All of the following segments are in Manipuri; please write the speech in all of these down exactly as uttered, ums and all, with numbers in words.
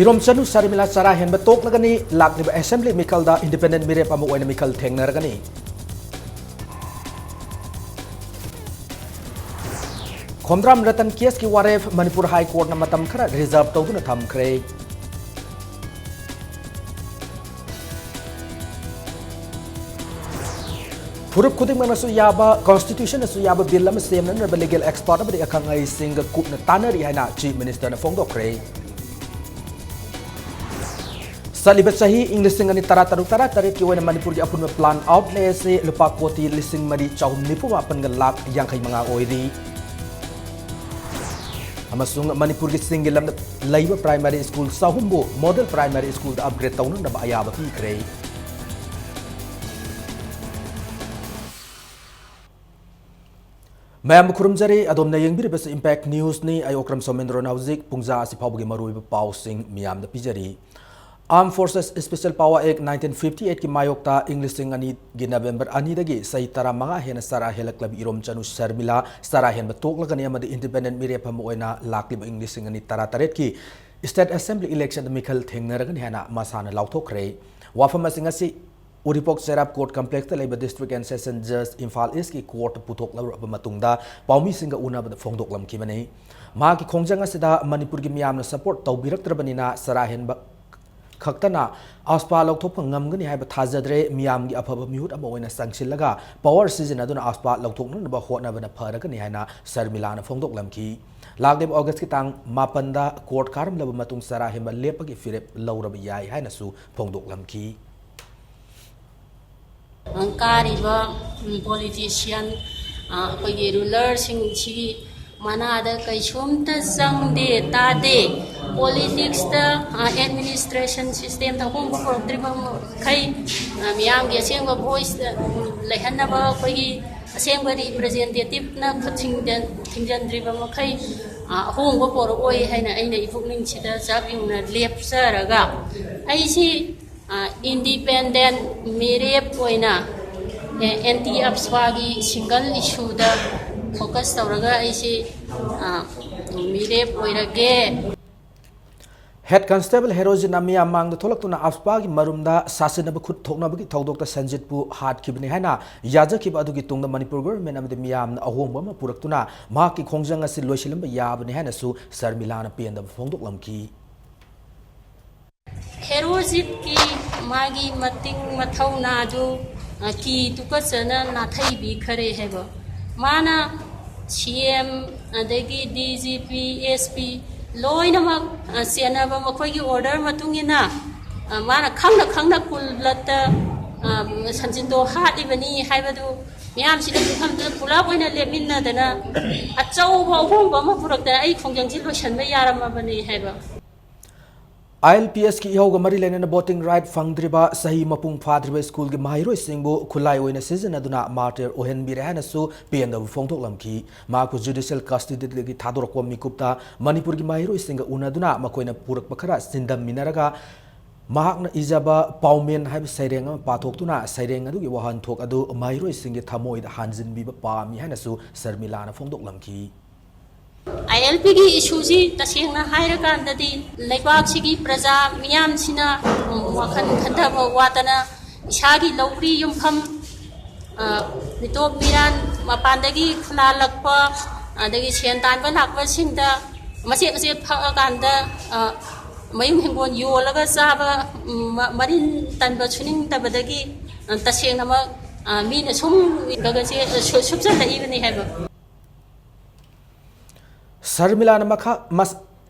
ꯏꯔꯣꯝꯆꯅꯨ ꯁꯔꯃꯤꯂꯥ ꯆꯔꯥ ꯍꯦꯟꯕ ꯇꯣꯛꯂꯒꯅꯤ꯫ ꯂꯥꯛꯂꯤꯕ assembly ꯃꯤꯈꯜꯗ independent ꯃꯤꯔꯦꯞ ꯑꯃ ꯑꯣꯏꯅ ꯃꯤꯈꯜ ꯊꯦꯡꯅꯔꯒꯅꯤ꯫ ꯈꯣꯝꯗ꯭ꯔꯥꯝ ꯔꯇꯟ caseꯀꯤ ꯋꯥꯔꯦꯞ ꯃꯅꯤꯄꯨꯔ High Courtꯅ ꯃꯇꯝ ꯈꯔ reserve ꯇꯧꯗꯨꯅ ꯊꯝꯈ꯭ꯔꯦ꯫ ꯐꯨꯔꯨꯞ ꯈꯨꯗꯤꯡꯃꯛꯅꯁꯨ ꯌꯥꯕ, constitutionꯅꯁꯨ ꯌꯥꯕ bill ꯑꯃ ꯁꯦꯝꯅꯅꯕ legal expert ꯑꯃꯗꯤ ꯑꯈꯪ ꯑꯍꯩꯁꯤꯡꯒ ꯀꯨꯞꯅ ꯇꯥꯟꯅꯔꯤ ꯍꯥꯏꯅ Chief Ministerꯅ ꯐꯣꯡꯗꯣꯛꯈ꯭ꯔꯦ꯫ ꯆꯠꯂꯤꯕ ꯆꯍꯤ ꯏꯪ ꯂꯤꯁꯤꯡ ꯑꯅꯤ ꯇꯔꯥ ꯇꯔꯨꯛ ꯇꯔꯥ ꯇꯔꯦꯠꯀꯤ ꯑꯣꯏꯅ ꯃꯅꯤꯄꯨꯔꯒꯤ ꯑꯄꯨꯟꯕ plan outlay ꯑꯁꯤ ꯂꯨꯄꯥ ꯀꯣꯇꯤ ꯂꯤꯁꯤꯡ ꯃꯔꯤ ꯆꯍꯨꯝ ꯅꯤꯐꯨ ꯃꯥꯄꯟꯒ ꯂꯥꯈ ꯌꯥꯡꯈꯩ ꯃꯉꯥ ꯑꯣꯏꯔꯤ꯫ ꯑꯃꯁꯨꯡ ꯃꯅꯤꯄꯨꯔꯒꯤ ꯆꯤꯡꯒꯤ ꯂꯝꯗ ꯂꯩꯕ primary school ꯆꯍꯨꯝꯕꯨ model primary schoolꯗ upgrade ꯇꯧꯅꯅꯕ ꯑꯌꯥꯕ ꯄꯤꯈ꯭ꯔꯦ꯫ ꯃꯌꯥꯝꯕꯨ ꯈꯨꯔꯨꯝꯖꯔꯤ꯫ ꯑꯗꯣꯝꯅ ꯌꯦꯡꯕꯤꯔꯤꯕꯁꯤ Impact Newsꯅꯤ꯫ ꯑꯩ ꯑꯣꯀ꯭ꯔꯝ ꯁꯣꯃꯦꯟꯗ꯭ꯔꯣꯅ ꯍꯧꯖꯤꯛ ꯄꯨꯡꯖꯥ ꯑꯁꯤ ꯐꯥꯎꯕꯒꯤ ꯃꯔꯨꯑꯣꯏꯕ ꯄꯥꯎꯁꯤꯡ ꯃꯤꯌꯥꯝꯗ ꯄꯤꯖꯔꯤ꯫ Armed Forces Special Power Act nineteen fifty eightꯀꯤ ꯃꯥꯌꯣꯛꯇ ꯏꯪ ꯂꯤꯁꯤꯡ ꯑꯅꯤꯒꯤ November ꯑꯅꯤꯗꯒꯤ ꯆꯍꯤ ꯇꯔꯥꯃꯉꯥ ꯍꯦꯟꯅ ꯆꯔꯥ ꯍꯦꯜꯂꯛꯂꯕ ꯏꯔꯣꯝꯆꯅꯨ ꯁꯔꯃꯤꯂꯥ ꯆꯔꯥ ꯍꯦꯟꯕ ꯇꯣꯛꯂꯒꯅꯤ ꯑꯃꯗꯤ independent ꯃꯤꯔꯦꯞ ꯑꯃ ꯑꯣꯏꯅ ꯂꯥꯛꯂꯤꯕ ꯏꯪ ꯂꯤꯁꯤꯡ ꯑꯅꯤ ꯇꯔꯥ ꯇꯔꯦꯠꯀꯤ State Assembly electionꯗ ꯃꯤꯈꯜ ꯊꯦꯡꯅꯔꯒꯅꯤ ꯍꯥꯏꯅ ꯃꯁꯥꯅ ꯂꯥꯎꯊꯣꯛꯈ꯭ꯔꯦ꯫ ꯋꯥꯐꯝ ꯑꯁꯤ ꯉꯁꯤ ꯎꯔꯤꯄꯣꯛ ꯆꯩꯔꯥꯞ Court Complexꯇ ꯂꯩꯕ District and Session Judge Imphal Eastꯀꯤ courtꯇ ꯄꯨꯊꯣꯛꯂꯔꯕ ꯃꯇꯨꯡꯗ ꯄꯥꯎꯃꯤꯁꯤꯡꯒ ꯎꯅꯕꯗ ꯐꯣꯡꯗꯣꯛꯂꯝꯈꯤꯕꯅꯤ꯫ ꯃꯍꯥꯛꯀꯤ ꯈꯣꯡꯖꯪ ꯑꯁꯤꯗ ꯃꯅꯤꯄꯨꯔꯒꯤ ꯃꯤꯌꯥꯝꯅ support ꯇꯧꯕꯤꯔꯛꯇ꯭ꯔꯕꯅꯤꯅ ꯆꯔꯥ ꯍꯦꯟꯕ ꯈꯛꯇꯅ AFSPA ꯂꯧꯊꯣꯛꯄ ꯉꯝꯒꯅꯤ ꯍꯥꯏꯕ ꯊꯥꯖꯗ꯭ꯔꯦ꯫ ꯃꯤꯌꯥꯝꯒꯤ ꯑꯐꯕ ꯃꯤꯍꯨꯠ ꯑꯃ ꯑꯣꯏꯅ ꯆꯪꯁꯤꯜꯂꯒ power ꯁꯤꯖꯤꯟꯅꯗꯨꯅ AFSPA ꯂꯧꯊꯣꯛꯅꯅꯕ ꯍꯣꯠꯅꯕꯅ ꯐꯔꯒꯅꯤ ꯍꯥꯏꯅ ꯁꯔꯃꯤꯂꯥꯅ ꯐꯣꯡꯗꯣꯛꯂꯝꯈꯤ꯫ ꯂꯥꯛꯂꯤꯕ Augustꯀꯤ ꯇꯥꯡ ꯃꯥꯄꯟꯗ court ꯀꯥꯔꯝꯂꯕ ꯃꯇꯨꯡ ꯆꯔꯥ ꯍꯦꯟꯕ ꯂꯦꯞꯄꯒꯤ ꯐꯤꯔꯦꯞ ꯂꯧꯔꯕ ꯌꯥꯏ ꯍꯥꯏꯅꯁꯨ ꯐꯣꯡꯗꯣꯛꯂꯝꯈꯤ꯫ ꯀꯥꯔꯤꯕ, ꯎꯝ, politician, ꯑ, ꯑꯩꯈꯣꯏꯒꯤ rulerꯁꯤꯡꯁꯤꯒꯤ ꯃꯅꯥꯗ ꯀꯩꯁꯨꯝꯇ ꯆꯪꯗꯦ, ꯇꯥꯗꯦ꯫ Politicsꯇ, ꯑ, administration systemꯗ ꯑꯍꯣꯡꯕ ꯄꯨꯔꯛꯇ꯭ꯔꯤꯕ ꯃꯈꯩ, ꯑ, ꯃꯤꯌꯥꯝꯒꯤ ꯑꯁꯦꯡꯕ voice, ꯑ, ꯂꯩꯍꯟꯅꯕ ꯑꯩꯈꯣꯏꯒꯤ ꯑꯁꯦꯡꯕ representativeꯅ ꯈꯨꯠ ꯊꯤꯡꯖꯤꯟ-, ꯊꯤꯡꯖꯤꯟꯗ꯭ꯔꯤꯕ ꯃꯈꯩ, ꯑ, ꯑꯍꯣꯡꯕ ꯄꯨꯔꯛꯑꯣꯏ ꯍꯥꯏꯅ ꯑꯩꯅ ꯏꯄꯨꯛꯅꯤꯡꯁꯤꯗ ꯆꯞ ꯌꯨꯡꯅ ꯂꯦꯞꯆꯔꯒ ꯑꯩꯁꯤ ꯑ, independent ꯃꯤꯔꯦꯞ ꯑꯣꯏꯅ, ꯑꯦ, anti AFSPAꯒꯤ single issueꯗ focus ꯇꯧꯔꯒ ꯑꯩꯁꯤ, ꯑ, ꯃꯤꯔꯦꯞ ꯑꯣꯏꯔꯒꯦ꯫ Head Constable ꯍꯦꯔꯣꯖꯤꯠꯅ ꯃꯤꯌꯥꯝ ꯃꯥꯡꯗ ꯊꯣꯛꯂꯛꯇꯨꯅ ꯑꯐꯄꯥꯒꯤ ꯃꯔꯨꯝꯗ ꯁꯥꯁꯤꯟꯅꯕ ꯈꯨꯠ ꯊꯣꯛꯅꯕꯒꯤ ꯊꯧꯗꯣꯛꯇ ꯁꯟꯖꯤꯠꯄꯨ ꯍꯥꯠꯈꯤꯕꯅꯤ ꯍꯥꯏꯅ ꯌꯥꯖꯈꯤꯕ ꯑꯗꯨꯒꯤ ꯇꯨꯡꯗ ꯃꯅꯤꯄꯨꯔ government ꯑꯃꯗꯤ ꯃꯤꯌꯥꯝꯅ ꯑꯍꯣꯡꯕ ꯑꯃ ꯄꯨꯔꯛꯇꯨꯅ ꯃꯍꯥꯛꯀꯤ ꯈꯣꯡꯖꯪ ꯑꯁꯤ ꯂꯣꯏꯁꯤꯜꯂꯝꯕ ꯌꯥꯕꯅꯤ ꯍꯥꯏꯅꯁꯨ ꯁꯔꯃꯤꯂꯥꯅ ꯄꯦꯟꯗꯕ ꯐꯣꯡꯗꯣꯛꯂꯝꯈꯤ꯫ ꯍꯦꯔꯣꯖꯤꯠꯀꯤ ꯃꯥꯒꯤ ꯃꯇꯤꯡ ꯃꯊꯧꯅꯥꯗꯨ, ꯑ, ꯀꯤ ꯇꯨꯀꯠꯆꯅ ꯅꯥꯊꯩꯕꯤꯈꯔꯦ ꯍꯥꯏꯕ꯫ ꯃꯥꯅ C M, ꯑꯗꯒꯤ D G P, S P ꯂꯣꯏꯅꯃꯛ, ꯑ, ꯆꯦꯟꯅꯕ ꯃꯈꯣꯏꯒꯤ order ꯃꯇꯨꯡ ꯏꯟꯅ, ꯑ, ꯃꯥꯅ ꯈꯪꯅ ꯈꯪꯅ ꯀꯨꯜꯂꯠꯇ, ꯑ, ꯁꯟꯖꯤꯠꯇꯣ ꯍꯥꯠꯂꯤꯕꯅꯤ ꯍꯥꯏꯕꯗꯨ ꯃꯤꯌꯥꯝꯁꯤꯅ ꯃꯐꯝꯗꯨꯗ ꯄꯨꯂꯞ ꯑꯣꯏꯅ ꯂꯦꯞꯃꯤꯟꯅꯗꯅ ꯑꯆꯧꯕ ꯑꯍꯣꯡꯕ ꯑꯃ ꯄꯨꯔꯛꯇꯅ ꯑꯩ ꯈꯣꯡꯖꯪꯁꯤ ꯂꯣꯏꯁꯤꯟꯕ ꯌꯥꯔꯝꯃꯕꯅꯤ ꯍꯥꯏꯕ꯫ I L P Sꯀꯤ ꯏꯍꯧꯒ ꯃꯔꯤ ꯂꯩꯅꯅ voting right ꯐꯪꯗ꯭ꯔꯤꯕ, ꯆꯍꯤ ꯃꯄꯨꯡ ꯐꯥꯗ꯭ꯔꯤꯕ ꯁ꯭ꯀꯨꯜꯒꯤ ꯃꯍꯩꯔꯣꯏꯁꯤꯡꯕꯨ ꯈꯨꯠꯂꯥꯏ ꯑꯣꯏꯅ ꯁꯤꯖꯤꯟꯅꯗꯨꯅ martyr ꯑꯣꯏꯍꯟꯕꯤꯔꯦ ꯍꯥꯏꯅꯁꯨ ꯄꯦꯟꯗꯕ ꯐꯣꯡꯗꯣꯛꯂꯝꯈꯤ꯫ ꯃꯍꯥꯛꯄꯨ judicial custodyꯗꯒꯤ ꯊꯥꯗꯣꯔꯛꯄ ꯃꯤꯀꯨꯞꯇ ꯃꯅꯤꯄꯨꯔꯒꯤ ꯃꯍꯩꯔꯣꯏꯁꯤꯡꯒ ꯎꯅꯗꯨꯅ ꯃꯈꯣꯏꯅ ꯄꯨꯔꯛꯄ ꯈꯔ ꯆꯤꯟꯗꯝꯃꯤꯟꯅꯔꯒ ꯃꯍꯥꯛꯅ ꯏꯖꯕ ꯄꯥꯎꯃꯦꯟ ꯍꯥꯏꯕ ꯁꯩꯔꯦꯡ ꯑꯃ ꯄꯥꯊꯣꯛꯇꯨꯅ ꯁꯩꯔꯦꯡ ꯑꯗꯨꯒꯤ ꯋꯥꯍꯟꯊꯣꯛ ꯑꯗꯨ ꯃꯍꯩꯔꯣꯏꯁꯤꯡꯒꯤ ꯊꯃꯣꯏꯗ ꯍꯥꯟꯖꯤꯟꯕꯤꯕ ꯄꯥꯝꯃꯤ ꯍꯥꯏꯅꯁꯨ ꯁꯔꯃꯤꯂꯥꯅ ꯐꯣꯡꯗꯣꯛꯂꯝꯈꯤ꯫ I L Pꯒꯤ issueꯁꯤ ꯇꯁꯦꯡꯅ ꯍꯥꯏꯔꯀꯥꯟꯗꯗꯤ ꯂꯩꯕꯥꯛꯁꯤꯒꯤ ꯄ꯭ꯔꯖꯥ ꯃꯤꯌꯥꯝꯁꯤꯅ, ꯎꯝ, ꯋꯥꯈꯜ ꯈꯟꯊꯕ ꯋꯥꯠꯇꯅ ꯏꯁꯥꯒꯤ ꯂꯧꯔꯤ ꯌꯨꯝꯐꯝ, ꯑ, ꯃꯤꯇꯣꯞ ꯃꯤꯔꯥꯟ ꯃꯄꯥꯟꯗꯒꯤ ꯈꯨꯂꯥꯜꯂꯛꯄ, ꯑꯗꯒꯤ ꯁꯦꯟ ꯇꯥꯟꯕ ꯂꯥꯛꯄꯁꯤꯡꯗ ꯃꯆꯦꯠ ꯃꯆꯦꯠ ꯐꯛꯑꯀꯥꯟꯗ, ꯑ, ꯃꯌꯨꯝ ꯍꯤꯡꯒꯣꯜ ꯌꯣꯜꯂꯒ ꯆꯥꯕ, ꯎꯝ, ꯃ-, ꯃꯔꯤꯟ ꯇꯟꯕ ꯁꯨꯅꯤꯡꯗꯕꯗꯒꯤ, ꯑ, ꯇꯁꯦꯡꯅꯃꯛ, ꯑ, ꯃꯤꯅ ꯁꯨꯝ ꯒꯒꯁꯦ ꯁꯨ-, ꯁꯨꯞꯆꯜꯂꯛꯏꯕꯅꯤ ꯍꯥꯏꯕ꯫ ꯁꯔꯃꯤꯂꯥꯅ ꯃꯈꯥ-, ꯃꯁ-,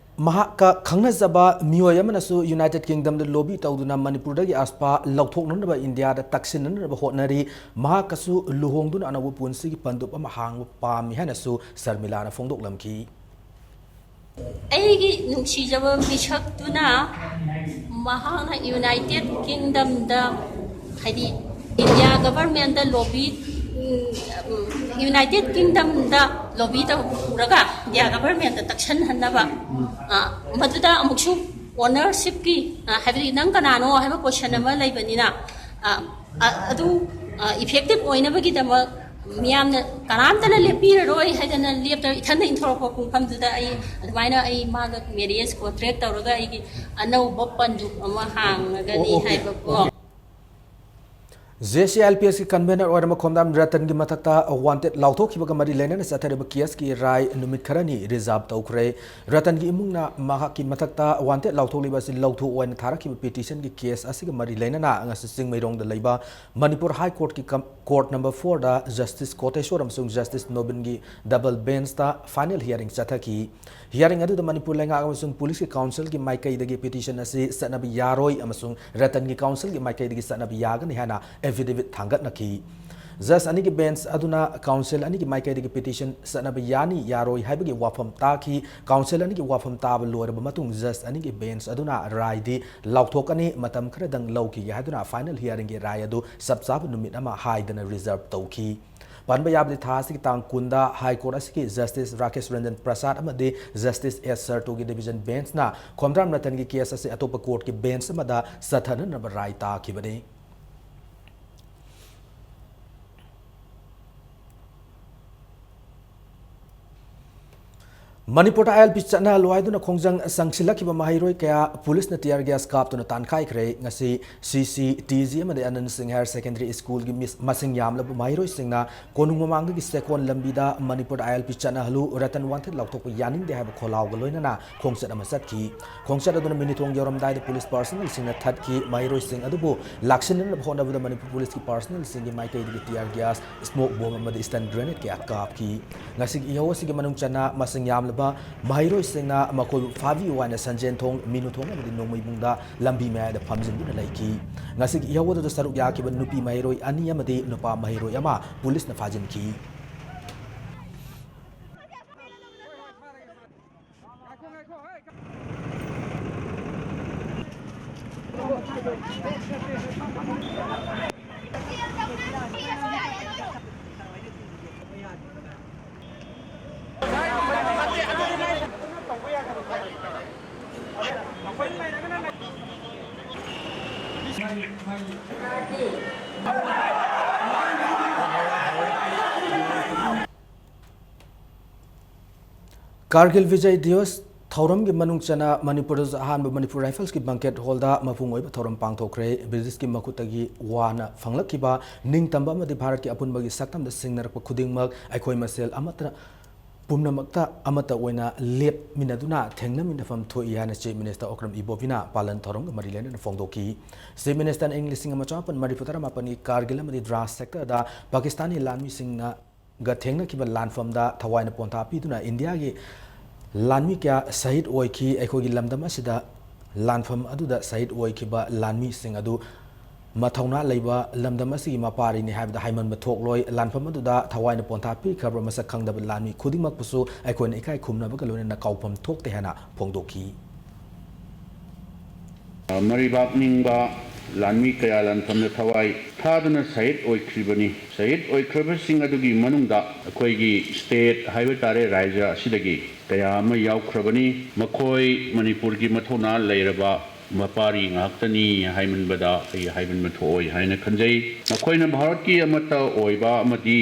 ꯃꯍꯥꯛꯀ ꯈꯪꯅꯖꯕ ꯃꯤꯑꯣꯏ ꯑꯃꯅꯁꯨ United Kingdomꯗ lobby ꯇꯧꯗꯨꯅ ꯃꯅꯤꯄꯨꯔꯗꯒꯤ ꯑꯐꯄꯥ ꯂꯧꯊꯣꯛꯅꯅꯕ ꯏꯟꯗꯤꯌꯥꯗ ꯇꯛꯁꯤꯟꯅꯅꯕ ꯍꯣꯠꯅꯔꯤ꯫ ꯃꯍꯥꯛꯀꯁꯨ ꯂꯨꯍꯣꯡꯗꯨꯅ ꯑꯅꯧꯕ ꯄꯨꯟꯁꯤꯒꯤ ꯄꯟꯗꯨꯞ ꯑꯃ ꯍꯥꯡꯕ ꯄꯥꯝꯃꯤ ꯍꯥꯏꯅꯁꯨ ꯁꯔꯃꯤꯂꯥꯅ ꯐꯣꯡꯗꯣꯛꯂꯝꯈꯤ꯫ ꯑꯩꯒꯤ ꯅꯨꯡꯁꯤꯖꯕ ꯃꯤꯁꯛꯇꯨꯅ ꯃꯍꯥꯛꯅ United Kingdomꯗ, ꯍꯥꯏꯗꯤ India governmentꯗ lobby, ꯎꯝ, United Kingdomꯗ lobby ꯇꯧꯔꯒ India governmentꯇ ꯇꯛꯁꯟꯍꯟꯅꯕ, ꯑ, ꯃꯗꯨꯗ ꯑꯃꯨꯛꯁꯨ ownershipꯀꯤ, ꯑ, ꯍꯥꯏꯕꯗꯤ ꯅꯪ ꯀꯅꯥꯅꯣ ꯍꯥꯏꯕ question ꯑꯃ ꯂꯩꯕꯅꯤꯅ, ꯑ, ꯑ, ꯑꯗꯨ, ꯑ, effective ꯑꯣꯏꯅꯕꯒꯤꯗꯃꯛ ꯃꯤꯌꯥꯝꯅ ꯀꯅꯥꯝꯇꯅ ꯂꯦꯞꯄꯤꯔꯔꯣꯏ ꯍꯥꯏꯗꯅ ꯂꯦꯞꯇꯅ ꯏꯊꯟꯗ ꯏꯟꯊꯣꯔꯛꯄ ꯄꯨꯡꯐꯝꯗꯨꯗ ꯑꯩ ꯑꯗꯨꯃꯥꯏꯅ ꯑꯩ ꯃꯥꯒ marriage contract ꯇꯧꯔꯒ ꯑꯩꯒꯤ ꯑꯅꯧꯕ ꯄꯟꯗꯨꯞ ꯑꯃ ꯍꯥꯡꯉꯒꯅꯤ ꯑꯣ, ꯑꯣꯀꯦ, ꯍꯥꯏꯕꯀꯣ꯫ Okay. J C I L P ꯑꯦꯁꯀꯤ convener ꯑꯣꯏꯔꯝꯕ ꯈꯣꯝꯗꯥꯝ ꯔꯇꯟꯒꯤ ꯃꯊꯛꯇ wanted ꯂꯥꯎꯊꯣꯛꯈꯤꯕꯒ ꯃꯔꯤ ꯂꯩꯅꯅ ꯆꯠꯊꯔꯤꯕ caseꯀꯤ ꯔꯥꯏ ꯅꯨꯃꯤꯠ ꯈꯔꯅꯤ reserve ꯇꯧꯈ꯭ꯔꯦ꯫ ꯔꯇꯟꯒꯤ ꯏꯃꯨꯡꯅ ꯃꯍꯥꯛꯀꯤ ꯃꯊꯛꯇ wanted ꯂꯥꯎꯊꯣꯛꯂꯤꯕ ꯑꯁꯤ ꯂꯧꯊꯣꯛꯑꯣ ꯍꯥꯏꯅ ꯊꯥꯔꯛꯈꯤꯕ petitionꯒꯤ case ꯑꯁꯤꯒ ꯃꯔꯤ ꯂꯩꯅꯅ ꯉꯁꯤ ꯆꯤꯡꯃꯩꯔꯣꯡꯗ ꯂꯩꯕ ꯃꯅꯤꯄꯨꯔ High Courtꯀꯤ ꯀꯝ-, court number fourꯗ Justice ꯀꯣꯇꯦꯁꯣꯔ ꯑꯃꯁꯨꯡ Justice ꯅꯣꯕꯤꯟꯒꯤ double benchꯇ final hearing ꯆꯠꯊꯈꯤ꯫ Hearing ꯑꯗꯨꯗ ꯃꯅꯤꯄꯨꯔ ꯂꯩꯉꯥꯛ ꯑꯃꯁꯨꯡ policeꯀꯤ councilꯒꯤ ꯃꯥꯏꯀꯩꯗꯒꯤ petition ꯑꯁꯤ ꯆꯠꯅꯕ ꯌꯥꯔꯣꯏ ꯑꯃꯁꯨꯡ ꯔꯇꯟꯒꯤ councilꯒꯤ ꯃꯥꯏꯀꯩꯗꯒꯤ ꯆꯠꯅꯕ ꯌꯥꯒꯅꯤ ꯍꯥꯏꯅ affidavit ꯊꯥꯡꯒꯠꯅꯈꯤ꯫ Judge ꯑꯅꯤꯒꯤ bench ꯑꯗꯨꯅ council ꯑꯅꯤꯒꯤ ꯃꯥꯏꯀꯩꯗꯒꯤ petition ꯆꯠꯅꯕ ꯌꯥꯅꯤ ꯌꯥꯔꯣꯏ ꯍꯥꯏꯕꯒꯤ ꯋꯥꯐꯝ ꯇꯥꯈꯤ꯫ Council ꯑꯅꯤꯒꯤ ꯋꯥꯐꯝ ꯇꯥꯕ ꯂꯣꯏꯔꯕ ꯃꯇꯨꯡ judge ꯑꯅꯤꯒꯤ bench ꯑꯗꯨꯅ ꯔꯥꯏꯗꯤ ꯂꯥꯎꯊꯣꯛꯀꯅꯤ, ꯃꯇꯝ ꯈꯔꯗꯪ ꯂꯧꯈꯤꯒꯦ ꯍꯥꯏꯗꯨꯅ final hearingꯒꯤ ꯔꯥꯏ ꯑꯗꯨ ꯆꯞ ꯆꯥꯕ ꯅꯨꯃꯤꯠ ꯑꯃ ꯍꯥꯏꯗꯅ reserve ꯇꯧꯈꯤ꯫ ꯄꯟꯕ ꯌꯥꯕꯗꯤ ꯊꯥ ꯑꯁꯤꯒꯤ ꯇꯥꯡ ꯀꯨꯟꯗ High Court ꯑꯁꯤꯒꯤ Justice ꯔꯥꯀꯦꯁ ꯔꯟꯖꯟ ꯄ꯭ꯔꯁꯥꯗ ꯑꯃꯗꯤ Justice ꯑꯦꯁ ꯁꯔꯇꯨꯒꯤ division benchꯅ ꯈꯣꯝꯗ꯭ꯔꯥꯝ ꯔꯇꯟꯒꯤ case ꯑꯁꯤ ꯑꯇꯣꯞꯄ courtꯀꯤ bench ꯑꯃꯗ ꯆꯠꯊꯅꯅꯕ ꯔꯥꯏ ꯇꯥꯈꯤꯕꯅꯤ꯫ ꯃꯅꯤꯄꯨꯔꯗ ꯑꯥꯏ ꯑꯦꯜ ꯄꯤ ꯆꯠꯅꯍꯜꯂꯨ ꯍꯥꯏꯗꯨꯅ ꯈꯣꯡꯖꯪ ꯆꯪꯁꯤꯜꯂꯛꯈꯤꯕ ꯃꯍꯩꯔꯣꯏ ꯀꯌꯥ policeꯅ tear gas ꯀꯥꯞꯇꯨꯅ ꯇꯥꯟꯈꯥꯏꯈ꯭ꯔꯦ꯫ ꯉꯁꯤ ꯁꯤ ꯁꯤ ꯇꯤ ꯖꯤ ꯑꯃꯗꯤ ꯑꯅꯟ ꯁꯤꯡ Higher Secondary Schoolꯒꯤ ꯃꯤꯁ-, ꯃꯁꯤꯡ ꯌꯥꯝꯂꯕ ꯃꯍꯩꯔꯣꯏꯁꯤꯡꯅ ꯀꯣꯅꯨꯡ ꯃꯃꯥꯡꯗꯒꯤ ꯆꯦꯛꯀꯣꯟ ꯂꯝꯕꯤꯗ ꯃꯅꯤꯄꯨꯔꯗ ꯑꯥꯏ ꯑꯦꯜ ꯄꯤ ꯆꯠꯅꯍꯜꯂꯨ, ꯔꯇꯟ wanted ꯂꯥꯎꯊꯣꯛꯄ ꯌꯥꯅꯤꯡꯗꯦ ꯍꯥꯏꯕ ꯈꯣꯜꯂꯥꯎꯒ ꯂꯣꯏꯅꯅ ꯈꯣꯡꯆꯠ ꯑꯃ ꯆꯠꯈꯤ꯫ ꯈꯣꯡꯆꯠ ꯑꯗꯨꯅ ꯃꯤꯅꯤꯊꯣꯡ ꯌꯧꯔꯝꯗꯥꯏꯗ police personnelꯁꯤꯡꯅ ꯊꯠꯈꯤ꯫ ꯃꯍꯩꯔꯣꯏꯁꯤꯡ ꯑꯗꯨꯕꯨ ꯂꯥꯛꯁꯤꯟꯅꯅꯕ ꯍꯣꯠꯅꯕꯗ ꯃꯅꯤꯄꯨꯔ policeꯀꯤ personnelꯁꯤꯡꯒꯤ ꯃꯥꯏꯀꯩꯗꯒꯤ tear gas, smoke bomb ꯑꯃꯗꯤ stun grenade ꯀꯌꯥ ꯀꯥꯞꯈꯤ꯫ ꯉꯁꯤꯒꯤ ꯏꯍꯧ ꯑꯁꯤꯒꯤ ꯃꯅꯨꯡ ꯆꯟꯅ ꯃꯁꯤꯡ ꯌꯥꯝꯂꯕ ꯃꯍꯩꯔꯣꯏꯁꯤꯡꯅ ꯃꯈꯣꯏꯕꯨ ꯐꯥꯕꯤꯌꯨ ꯍꯥꯏꯅ ꯁꯟꯖꯦꯟꯊꯣꯡ, ꯃꯤꯅꯨꯊꯣꯡ ꯑꯃꯗꯤ ꯅꯣꯡꯃꯩꯕꯨꯡꯗ ꯂꯝꯕꯤ ꯃꯌꯥꯏꯗ ꯐꯝꯖꯤꯟꯗꯨꯅ ꯂꯩꯈꯤ꯫ ꯉꯁꯤꯒꯤ ꯏꯍꯧ ꯑꯗꯨꯗ ꯁꯔꯨꯛ ꯌꯥꯈꯤꯕ ꯅꯨꯄꯤ ꯃꯍꯩꯔꯣꯏ ꯑꯅꯤ ꯑꯃꯗꯤ ꯅꯨꯄꯥ ꯃꯍꯩꯔꯣꯏ ꯑꯃ policeꯅ ꯐꯥꯖꯤꯟꯈꯤ꯫ ꯀꯥꯔꯒꯤꯜ ꯕꯤꯖꯌ ꯗꯤꯋꯁ ꯊꯧꯔꯝꯒꯤ ꯃꯅꯨꯡ ꯆꯟꯅ ꯃꯅꯤꯄꯨꯔꯗꯁꯨ ꯑꯍꯥꯟꯕ ꯃꯅꯤꯄꯨꯔ ꯔꯥꯏꯐꯜꯁꯀꯤ ꯕꯪꯀꯦꯠ ꯍꯣꯜꯗ ꯃꯄꯨꯡ ꯑꯣꯏꯕ ꯊꯧꯔꯝ ꯄꯥꯡꯊꯣꯛꯈ꯭ꯔꯦ꯫ ꯕ꯭ꯔꯤꯇꯤꯁꯀꯤ ꯃꯈꯨꯠꯇꯒꯤ ꯋꯥꯅ ꯐꯪꯂꯛꯈꯤꯕ ꯅꯤꯡꯇꯝꯕ ꯑꯃꯗꯤ ꯚꯥꯔꯠꯀꯤ ꯑꯄꯨꯟꯕꯒꯤ ꯁꯛꯇꯝꯗ ꯁꯤꯡꯅꯔꯛꯄ ꯈꯨꯗꯤꯡꯃꯛ ꯑꯩꯈꯣꯏ ꯃꯁꯦꯜ ꯑꯃꯠꯇꯅ ꯄꯨꯝꯅꯃꯛꯇ ꯑꯃꯠꯇ ꯑꯣꯏꯅ ꯂꯦꯞꯃꯤꯟꯅꯗꯨꯅ ꯊꯦꯡꯅꯃꯤꯟꯅꯐꯝ ꯊꯣꯛꯏ ꯍꯥꯏꯅ Chief Minister Okram Ibobiꯅ ꯄꯥꯂꯟ ꯊꯧꯔꯝꯒ ꯃꯔꯤ ꯂꯩꯅꯅ ꯐꯣꯡꯗꯣꯛꯈꯤ꯫ Chief Ministerꯅ ꯏꯪ ꯂꯤꯁꯤꯡ ꯑꯃ ꯆꯃꯥꯄꯟ ꯃꯔꯤꯐꯨ ꯇꯔꯥꯃꯥꯄꯟꯒꯤ ꯀꯥꯔꯒꯤꯜ ꯑꯃꯗꯤ ꯗ꯭ꯔꯥꯁ ꯁꯦꯛꯇꯔꯗ ꯄꯥꯀꯤꯁꯇꯥꯅꯤ ꯂꯥꯟꯃꯤꯁꯤꯡꯅ ꯒ ꯊꯦꯡꯅꯈꯤꯕ ꯂꯥꯟꯐꯝꯗ ꯊꯋꯥꯏꯅ ꯄꯣꯟꯊꯥ ꯄꯤꯗꯨꯅ ꯏꯟꯗꯤꯌꯥꯒꯤ ꯂꯥꯟꯃꯤ ꯀꯌꯥ ꯁꯍꯤꯗ ꯑꯣꯏꯈꯤ꯫ ꯑꯩꯈꯣꯏꯒꯤ ꯂꯝꯗꯝ ꯑꯁꯤꯗ ꯂꯥꯟꯐꯝ ꯑꯗꯨꯗ ꯁꯍꯤꯗ ꯑꯣꯏꯈꯤꯕ ꯂꯥꯟꯃꯤꯁꯤꯡ ꯑꯗꯨ ꯃꯊꯧꯅꯥ ꯂꯩꯕ ꯂꯝꯗꯝ ꯑꯁꯤꯒꯤ ꯃꯄꯥꯔꯤꯅꯤ ꯍꯥꯏꯕꯗ ꯍꯥꯏꯃꯟꯕ ꯊꯣꯛꯂꯣꯏ꯫ ꯂꯥꯟꯐꯝ ꯑꯗꯨꯗ ꯊꯋꯥꯏꯅ ꯄꯣꯟꯊꯥ ꯄꯤꯈ꯭ꯔꯕ ꯃꯁꯛ ꯈꯪꯗꯕ ꯂꯥꯟꯃꯤ ꯈꯨꯗꯤꯡꯃꯛꯄꯨꯁꯨ ꯑꯩꯈꯣꯏꯅ ꯏꯀꯥꯏ ꯈꯨꯝꯅꯕꯒ ꯂꯣꯏꯅꯅ ꯀꯥꯎꯐꯝ ꯊꯣꯛꯇꯦ ꯍꯥꯏꯅ ꯐꯣꯡꯗꯣꯛꯈꯤ꯫ ꯃꯔꯩꯕꯥꯛ ꯅꯤꯡꯕ ꯂꯥꯟꯃꯤ ꯀꯌꯥ ꯂꯥꯟꯐꯝꯗ ꯊꯋꯥꯏ ꯊꯥꯗꯨꯅ ꯁꯍꯤꯗ ꯑꯣꯏꯈ꯭ꯔꯤꯕꯅꯤ꯫ ꯁꯍꯤꯗ ꯑꯣꯏꯈ꯭ꯔꯕꯁꯤꯡ ꯑꯗꯨꯒꯤ ꯃꯅꯨꯡꯗ ꯑꯩꯈꯣꯏꯒꯤ state ꯍꯥꯏꯕ ꯇꯥꯔꯦ, ꯔꯥꯏꯖ꯭ꯌ ꯑꯁꯤꯗꯒꯤ ꯀꯌꯥ ꯑꯃ ꯌꯥꯎꯈ꯭ꯔꯕꯅꯤ꯫ ꯃꯈꯣꯏ ꯃꯅꯤꯄꯨꯔꯒꯤ ꯃꯊꯧꯅꯥ ꯂꯩꯔꯕ ꯃꯄꯥꯔꯤ ꯉꯥꯛꯇꯅꯤ ꯍꯥꯏꯃꯟꯕꯗ ꯑꯩ ꯍꯥꯏꯃꯟꯕ ꯊꯣꯛꯑꯣꯏ ꯍꯥꯏꯅ ꯈꯟꯖꯩ꯫ ꯃꯈꯣꯏꯅ ꯚꯥꯔꯠꯀꯤ ꯑꯃꯠꯇ ꯑꯣꯏꯕ ꯑꯃꯗꯤ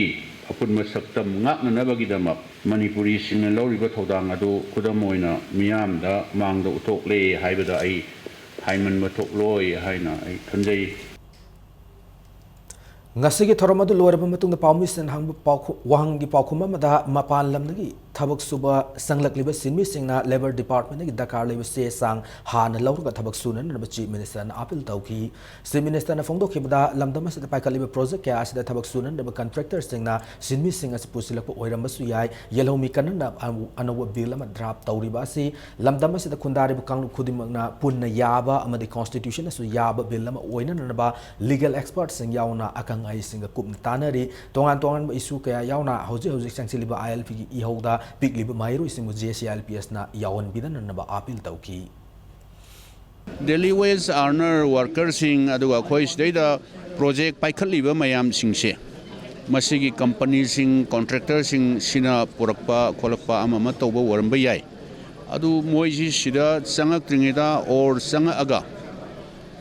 ꯑꯄꯨꯟꯕ ꯁꯛꯇꯝ ꯉꯥꯛꯅꯅꯕꯒꯤꯗꯃꯛ ꯃꯅꯤꯄꯨꯔꯤꯁꯤꯡꯅ ꯂꯧꯔꯤꯕ ꯊꯧꯗꯥꯡ ꯑꯗꯨ ꯈꯨꯗꯝ ꯑꯣꯏꯅ ꯃꯤꯌꯥꯝꯗ ꯃꯥꯡꯗ ꯎꯠꯊꯣꯛꯂꯦ ꯍꯥꯏꯕꯗ ꯑꯩ ꯍꯥꯏꯃꯟꯕ ꯊꯣꯛꯂꯣꯏ ꯍꯥꯏꯅ ꯑꯩ ꯈꯟꯖꯩ꯫ ꯉꯁꯤꯒꯤ ꯊꯧꯔꯝ ꯑꯗꯨ ꯂꯣꯏꯔꯕ ꯃꯇꯨꯡꯗ ꯄꯥꯎꯃꯤꯁꯤꯡꯅ ꯍꯪꯕ ꯄꯥꯎꯈꯨ-, ꯋꯥꯍꯪꯒꯤ ꯄꯥꯎꯈꯨꯝ ꯑꯃꯗ ꯃꯄꯥꯟ ꯂꯝꯗꯒꯤ ꯊꯕꯛ ꯁꯨꯕ ꯆꯪꯂꯛꯂꯤꯕ ꯁꯤꯟꯃꯤꯁꯤꯡꯅ Labour Departmentꯗꯒꯤ ꯗꯔꯀꯥꯔ ꯂꯩꯕ ꯆꯦ ꯆꯥꯡ ꯍꯥꯟꯅ ꯂꯧꯔꯒ ꯊꯕꯛ ꯁꯨꯅꯅꯕ Chief Ministerꯅ appeal ꯇꯧꯈꯤ꯫ Chief Ministerꯅ ꯐꯣꯡꯗꯣꯛꯈꯤꯕꯗ ꯂꯝꯗꯝ ꯑꯁꯤꯗ ꯄꯥꯏꯈꯠꯂꯤꯕ project ꯀꯌꯥ ꯑꯁꯤꯗ ꯊꯕꯛ ꯁꯨꯅꯅꯕ contractorꯁꯤꯡꯅ ꯁꯤꯟꯃꯤꯁꯤꯡ ꯑꯁꯤ ꯄꯨꯁꯤꯜꯂꯛꯄ ꯑꯣꯏꯔꯝꯕꯁꯨ ꯌꯥꯏ꯫ ꯌꯦꯜꯍꯧꯃꯤ ꯀꯟꯅꯅ ꯑꯅꯧꯕ bill ꯑꯃ draft ꯇꯧꯔꯤꯕ ꯑꯁꯤ ꯂꯝꯗꯝ ꯑꯁꯤꯗ ꯈꯨꯟꯗꯥꯔꯤꯕ ꯀꯥꯡꯂꯨꯞ ꯈꯨꯗꯤꯡꯃꯛꯅ ꯄꯨꯟꯅ ꯌꯥꯕ ꯑꯃꯗꯤ constitutionꯅꯁꯨ ꯌꯥꯕ bill ꯑꯃ ꯑꯣꯏꯅꯅꯕ legal expertꯁꯤꯡ ꯌꯥꯎꯅ ꯑꯈꯪ ꯑꯍꯩꯁꯤꯡꯒ ꯀꯨꯞꯅ ꯇꯥꯟꯅꯔꯤ꯫ ꯇꯣꯉꯥꯟ ꯇꯣꯉꯥꯟꯕ issue ꯀꯌꯥ ꯌꯥꯎꯅ ꯍꯧꯖꯤꯛ ꯍꯧꯖꯤꯛ ꯆꯪꯁꯤꯜꯂꯤꯕ ILPꯒꯤ ꯏꯍꯧꯗ ꯄꯤꯛꯂꯤꯕ ꯃꯍꯩꯔꯣꯏꯁꯤꯡꯕꯨ JCILPSꯅ ꯌꯥꯎꯍꯟꯕꯤꯗꯅꯅꯕ appeal ꯇꯧꯈꯤ꯫ Daily wage earner workerꯁꯤꯡ, ꯑꯗꯨꯒ ꯑꯩꯈꯣꯏ ꯁꯤꯗꯩꯗ project ꯄꯥꯏꯈꯠꯂꯤꯕ ꯃꯌꯥꯝꯁꯤꯡꯁꯦ, ꯃꯁꯤꯒꯤ companyꯁꯤꯡ, contractorꯁꯤꯡ ꯁꯤꯅ ꯄꯨꯔꯛꯄ ꯈꯣꯠꯂꯛꯄ ꯑꯃ ꯑꯃ ꯇꯧꯕ ꯑꯣꯏꯔꯝꯕ ꯌꯥꯏ꯫ ꯑꯗꯨ ꯃꯣꯏꯁꯤ ꯁꯤꯗ ꯆꯪꯉꯛꯇ꯭ꯔꯤꯉꯩꯗ or ꯆꯪꯉꯛꯑꯒ,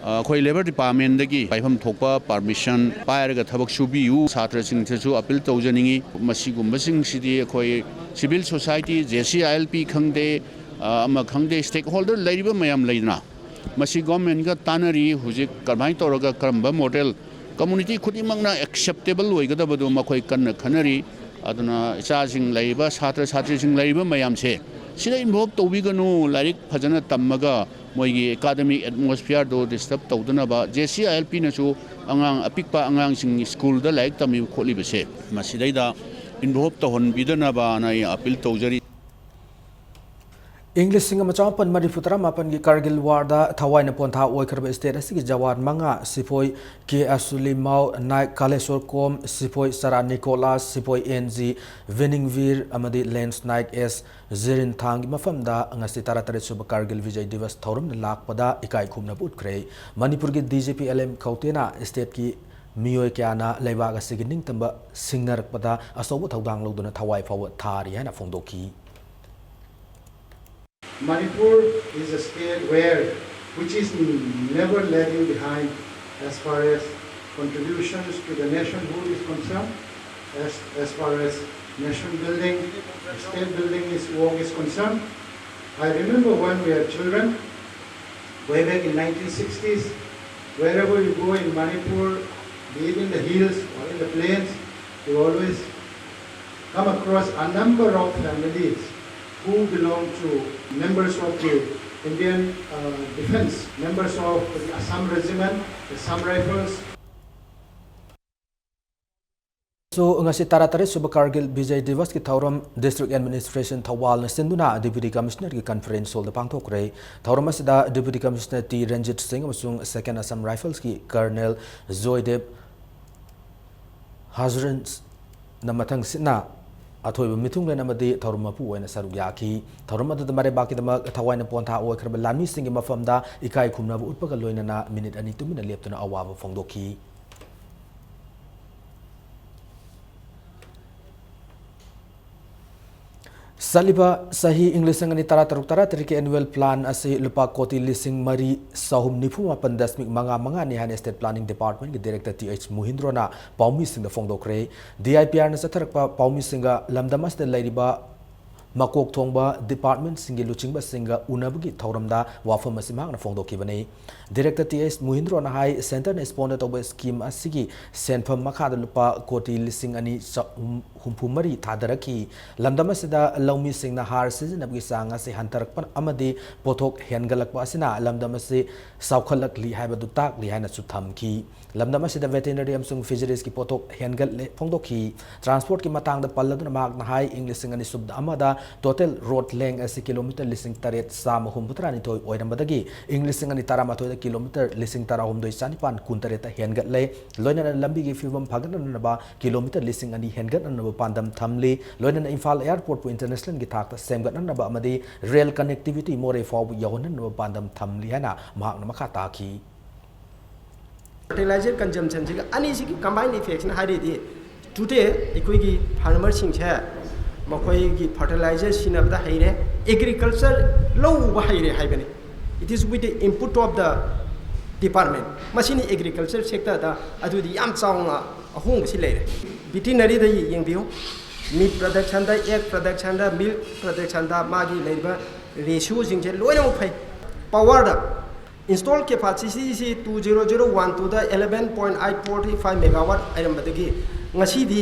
ꯑ, ꯑꯩꯈꯣꯏ Labour Departmentꯗꯒꯤ ꯄꯥꯏꯐꯝ ꯊꯣꯛꯄ permission ꯄꯥꯏꯔꯒ ꯊꯕꯛ ꯁꯨꯕꯤꯌꯨ꯫ ꯁꯥꯇ꯭ꯔꯁꯤꯡꯁꯤꯁꯨ appeal ꯇꯧꯖꯅꯤꯡꯉꯤ꯫ ꯃꯁꯤꯒꯨꯝꯕꯁꯤꯡꯁꯤꯗꯤ ꯑꯩꯈꯣꯏ Civil society, J C I L P ꯈꯪꯗꯦ, ꯑ, ꯑꯃ ꯈꯪꯗꯦ, stakeholder ꯂꯩꯔꯤꯕ ꯃꯌꯥꯝ ꯂꯩꯗꯅ, ꯃꯁꯤ governmentꯒ ꯇꯥꯟꯅꯔꯤ꯫ ꯍꯧꯖꯤꯛ ꯀꯃꯥꯏꯅ ꯇꯧꯔꯒ ꯀꯔꯝꯕ model, community ꯈꯨꯗꯤꯡꯃꯛꯅ acceptable ꯑꯣꯏꯒꯗꯕꯗꯨ ꯃꯈꯣꯏ ꯀꯟꯅ ꯈꯟꯅꯔꯤ꯫ ꯑꯗꯨꯅ ꯏꯆꯥꯁꯤꯡ ꯂꯩꯔꯤꯕ, ꯁꯥꯇ꯭ꯔ ꯁꯥꯇ꯭ꯔꯤꯁꯤꯡ ꯂꯩꯔꯤꯕ ꯃꯌꯥꯝꯁꯦ ꯁꯤꯗ involve ꯇꯧꯕꯤꯒꯅꯨ, ꯂꯥꯏꯔꯤꯛ ꯐꯖꯅ ꯇꯝꯃꯒ ꯃꯣꯏꯒꯤ academic atmosphereꯗꯨ disturb ꯇꯧꯗꯅꯕ꯫ J C I L Pꯅꯁꯨ ꯑꯉꯥꯡ ꯑꯄꯤꯛꯄ ꯑꯉꯥꯡꯁꯤꯡ schoolꯗ ꯂꯥꯏꯔꯤꯛ ꯇꯝꯃꯤꯕ ꯈꯣꯠꯂꯤꯕꯁꯦ ꯃꯁꯤꯗꯩꯗ involve ꯇꯧꯍꯟꯕꯤꯗꯅꯕꯅ ꯑꯩ appeal ꯇꯧꯖꯔꯤ꯫ ꯏꯪ ꯂꯤꯁꯤꯡ ꯑꯃ ꯆꯃꯥꯄꯟ ꯃꯔꯤꯐꯨ ꯇꯔꯥꯃꯥꯄꯟꯒꯤ ꯀꯥꯔꯒꯤꯜ ꯋꯥꯔꯗ ꯊꯋꯥꯏꯅ ꯄꯣꯟꯊꯥ ꯑꯣꯏꯈ꯭ꯔꯕ state ꯑꯁꯤꯒꯤ ꯖꯋꯥꯟ ꯃꯉꯥ, ꯁꯤꯐꯣꯏ ꯀꯦ ꯑꯁꯨꯂꯤꯃꯥꯎ, ꯅꯥꯏꯛ ꯀꯥꯂꯦꯁꯣꯔ ꯀꯣꯝ, ꯁꯤꯐꯣꯏ ꯁꯔꯥ ꯅꯤꯀꯣꯂꯥꯁ, ꯁꯤꯐꯣꯏ ꯑꯦꯟ ꯖꯤ ꯚꯤꯅꯤꯡꯚꯤꯔ ꯑꯃꯗꯤ ꯂꯦꯟꯁ ꯅꯥꯏꯛ ꯑꯦꯁ ꯖꯤꯔꯤꯟꯊꯥꯡꯒꯤ ꯃꯐꯝꯗ ꯉꯁꯤ ꯇꯔꯥꯇꯔꯦꯠ ꯁꯨꯕ ꯀꯥꯔꯒꯤꯜ ꯕꯤꯖꯌ ꯗꯤꯕꯁ ꯊꯧꯔꯝꯗ ꯂꯥꯛꯄꯗ ꯏꯀꯥꯏ ꯈꯨꯝꯅꯕ ꯎꯠꯈ꯭ꯔꯦ꯫ ꯃꯅꯤꯄꯨꯔꯒꯤ D G P L M ꯀꯧꯇꯦꯅ stateꯀꯤ ꯃꯤꯑꯣꯏ ꯀꯌꯥꯅ ꯂꯩꯕꯥꯛ ꯑꯁꯤꯒꯤ ꯅꯤꯡꯇꯝꯕ ꯁꯤꯡꯅꯔꯛꯄꯗ ꯑꯆꯧꯕ ꯊꯧꯗꯥꯡ ꯂꯧꯗꯨꯅ ꯊꯋꯥꯏ ꯐꯥꯎꯕ ꯊꯥꯔꯤ ꯍꯥꯏꯅ ꯐꯣꯡꯗꯣꯛꯈꯤ꯫ Manipur is a state where, which is never lagging behind as far as contributions to the nationhood is concerned, as, as far as nation building, state building is, work is concerned. I remember when we were children, way back in nineteen sixties, wherever you go in Manipur, be it in the hills or in the plains, you always come across a number of families who belong to members of the Indian uh, Defense, members of the Assam Regiment, the Assam Rifles. ꯁꯨ ꯉꯁꯤ ꯇꯔꯥꯇꯔꯦꯠ ꯁꯨꯕ ꯀꯥꯔꯒꯤꯜ ꯕꯤꯖꯌ ꯗꯤꯕꯁꯀꯤ ꯊꯧꯔꯝ District Administration ꯊꯧꯕꯥꯜꯅ ꯁꯤꯟꯗꯨꯅ Deputy Commissionerꯒꯤ conference hallꯗ ꯄꯥꯡꯊꯣꯛꯈ꯭ꯔꯦ꯫ ꯊꯧꯔꯝ ꯑꯁꯤꯗ Deputy Commissioner ꯇꯤ ꯔꯟꯖꯤꯠ ꯁꯤꯡ ꯑꯃꯁꯨꯡ Second Assam Riflesꯀꯤ Colonel ꯖꯣꯏꯗꯦꯕ ꯍꯥꯖꯔꯟꯁꯅ ꯃꯊꯪꯁꯤꯠꯅ ꯑꯊꯣꯏꯕ ꯃꯤꯊꯨꯡꯂꯦꯟ ꯑꯃꯗꯤ ꯊꯧꯔꯝ ꯃꯄꯨ ꯑꯣꯏꯅ ꯁꯔꯨꯛ ꯌꯥꯈꯤ꯫ ꯊꯧꯔꯝ ꯑꯗꯨꯗ ꯃꯔꯩꯕꯥꯛꯀꯤꯗꯃꯛ ꯊꯋꯥꯏꯅ ꯄꯣꯟꯊꯥ ꯑꯣꯏꯈ꯭ꯔꯕ ꯂꯥꯟꯃꯤꯁꯤꯡꯒꯤ ꯃꯐꯝꯗ ꯏꯀꯥꯏ ꯈꯨꯝꯅꯕ ꯎꯠꯄꯒ ꯂꯣꯏꯅꯅ minute ꯑꯅꯤ ꯇꯨꯃꯤꯟꯅ ꯂꯦꯞꯇꯨꯅ ꯑꯋꯥꯕ ꯐꯣꯡꯗꯣꯛꯈꯤ꯫ ꯆꯠꯂꯤꯕ ꯆꯍꯤ ꯏꯪ ꯂꯤꯁꯤꯡ ꯑꯅꯤ ꯇꯔꯥ ꯇꯔꯨꯛ ꯇꯔꯥ ꯇꯔꯦꯠꯀꯤ annual plan ꯑꯁꯤ ꯂꯨꯄꯥ ꯀꯣꯇꯤ ꯂꯤꯁꯤꯡ ꯃꯔꯤ ꯆꯍꯨꯝ ꯅꯤꯐꯨ ꯃꯥꯄꯟ ꯗꯁꯃꯤꯛ ꯃꯉꯥ ꯃꯉꯥꯅꯤ ꯍꯥꯏꯅ State Planning Departmentꯀꯤ Director ꯇꯤ ꯑꯩꯆ ꯃꯣꯍꯤꯟꯗ꯭ꯔꯣꯅ ꯄꯥꯎꯃꯤꯁꯤꯡꯗ ꯐꯣꯡꯗꯣꯛꯈ꯭ꯔꯦ꯫ ꯗꯤ ꯑꯥꯏ ꯄꯤ ꯑꯥꯔꯅ ꯆꯠꯊꯔꯛꯄ ꯄꯥꯎꯃꯤꯁꯤꯡꯒ ꯂꯝꯗꯝ ꯑꯁꯤꯗ ꯂꯩꯔꯤꯕ ꯃꯀꯣꯛ ꯊꯣꯡꯕ departmentꯁꯤꯡꯒꯤ ꯂꯨꯆꯤꯡꯕꯁꯤꯡꯒ ꯎꯅꯕꯒꯤ ꯊꯧꯔꯝꯗ ꯋꯥꯐꯝ ꯑꯁꯤ ꯃꯍꯥꯛꯅ ꯐꯣꯡꯗꯣꯛꯈꯤꯕꯅꯤ꯫ Director ꯇꯤ ꯑꯩꯆ ꯃꯣꯍꯤꯟꯗ꯭ꯔꯣꯅ ꯍꯥꯏ, Centreꯅ sponsor ꯇꯧꯕ scheme ꯑꯁꯤꯒꯤ ꯁꯦꯟꯐꯝ ꯃꯈꯥꯗ ꯂꯨꯄꯥ ꯀꯣꯇꯤ ꯂꯤꯁꯤꯡ ꯑꯅꯤ ꯆꯍꯨꯝ ꯍꯨꯝꯐꯨ ꯃꯔꯤ ꯊꯥꯗꯔꯛꯈꯤ꯫ ꯂꯝꯗꯝ ꯑꯁꯤꯗ ꯂꯧꯃꯤꯁꯤꯡꯅ ꯍꯥꯔ ꯁꯤꯖꯤꯟꯅꯕꯒꯤ ꯆꯥꯡ ꯑꯁꯤ ꯍꯟꯊꯔꯛꯄ ꯑꯃꯗꯤ ꯄꯣꯠꯊꯣꯛ ꯍꯦꯟꯒꯠꯂꯛꯄ ꯑꯁꯤꯅ ꯂꯝꯗꯝ ꯑꯁꯤ ꯆꯥꯎꯈꯠꯂꯛꯂꯤ ꯍꯥꯏꯕꯗꯨ ꯇꯥꯛꯂꯤ ꯍꯥꯏꯅꯁꯨ ꯊꯝꯈꯤ꯫ ꯂꯝꯗꯝ ꯑꯁꯤꯗ veterinary ꯑꯃꯁꯨꯡ fisheries ꯀꯤ ꯄꯣꯠꯊꯣꯛ ꯍꯦꯟꯒꯠꯂꯦ ꯐꯣꯡꯗꯣꯛꯈꯤ꯫ Transport ꯀꯤ ꯃꯇꯥꯡꯗ ꯄꯜꯂꯗꯨꯅ ꯃꯍꯥꯛꯅ ꯍꯥꯏ, ꯏꯪ ꯂꯤꯁꯤꯡ ꯑꯅꯤ ꯁꯨꯞꯅ ꯑꯃꯗ total road length ꯑꯁꯤ kilometre ꯂꯤꯁꯤꯡ ꯇꯔꯦꯠ ꯆꯥꯝꯃ ꯍꯨꯝꯐꯨꯇꯔꯥ ꯅꯤꯊꯣꯏ ꯑꯣꯏꯔꯝꯕꯗꯒꯤ ꯏꯪ ꯂꯤꯁꯤꯡ ꯑꯅꯤ ꯇꯔꯥꯃꯥꯊꯣꯏꯗ kilometre ꯂꯤꯁꯤꯡ ꯇꯔꯥꯍꯨꯝꯗꯣꯏ ꯆꯥꯅꯤꯄꯥꯟ ꯀꯨꯟꯇꯔꯦꯠꯇ ꯍꯦꯟꯒꯠꯂꯦ꯫ ꯂꯣꯏꯅꯅ ꯂꯝꯕꯤꯒꯤ ꯐꯤꯕꯝ ꯐꯒꯠꯅꯅꯕ kilometre ꯂꯤꯁꯤꯡ ꯑꯅꯤ ꯍꯦꯟꯒꯠꯅꯅꯕ ꯄꯥꯟꯗꯝ ꯊꯝꯂꯤ꯫ ꯂꯣꯏꯅꯅ ꯏꯝꯐꯥꯜ airport ꯄꯨ international ꯒꯤ ꯊꯥꯛꯇ ꯁꯦꯝꯒꯠꯅꯅꯕ ꯑꯃꯗꯤ rail connectivity ꯃꯣꯔꯦ ꯐꯥꯎꯕ ꯌꯧꯍꯟꯅꯅꯕ ꯄꯥꯟꯗꯝ ꯊꯝꯂꯤ ꯍꯥꯏꯅ ꯃꯍꯥꯛꯅ ꯃꯈꯥ ꯇꯥꯈꯤ꯫ Fertilizer consumption ꯁꯤꯒ ꯑꯅꯤꯁꯤꯒꯤ combined effect ꯁꯤꯅ ꯍꯥꯏꯔꯗꯤ, today ꯑꯩꯈꯣꯏꯒꯤ farmer ꯁꯤꯡꯁꯦ ꯃꯈꯣꯏꯒꯤ fertilizer ꯁꯤꯖꯤꯟꯅꯕꯗ ꯍꯩꯔꯦ, agriculture ꯂꯧ ꯎꯕ ꯍꯩꯔꯦ ꯍꯥꯏꯕꯅꯤ꯫ It is with the input of the department. ꯃꯁꯤꯅꯤ agriculture sector ꯗ ꯑꯗꯨꯗꯤ ꯌꯥꯝ ꯆꯥꯎꯅ ꯑꯍꯣꯡꯕꯁꯤ ꯂꯩꯔꯦ꯫ Veterinary ꯗ ꯌꯦꯡꯕꯤꯌꯨ, meat production ꯗ, egg production ꯗ, milk production ꯗ ꯃꯥꯒꯤ ꯂꯩꯔꯤꯕ ratio ꯁꯤꯡꯁꯦ ꯂꯣꯏꯅꯃꯛ ꯐꯩ꯫ Power ꯗ install capacity ꯁꯤ two zero zero one two ꯗ eleven point eight forty five megawatt ꯑꯣꯏꯔꯝꯕꯗꯒꯤ ꯉꯁꯤꯗꯤ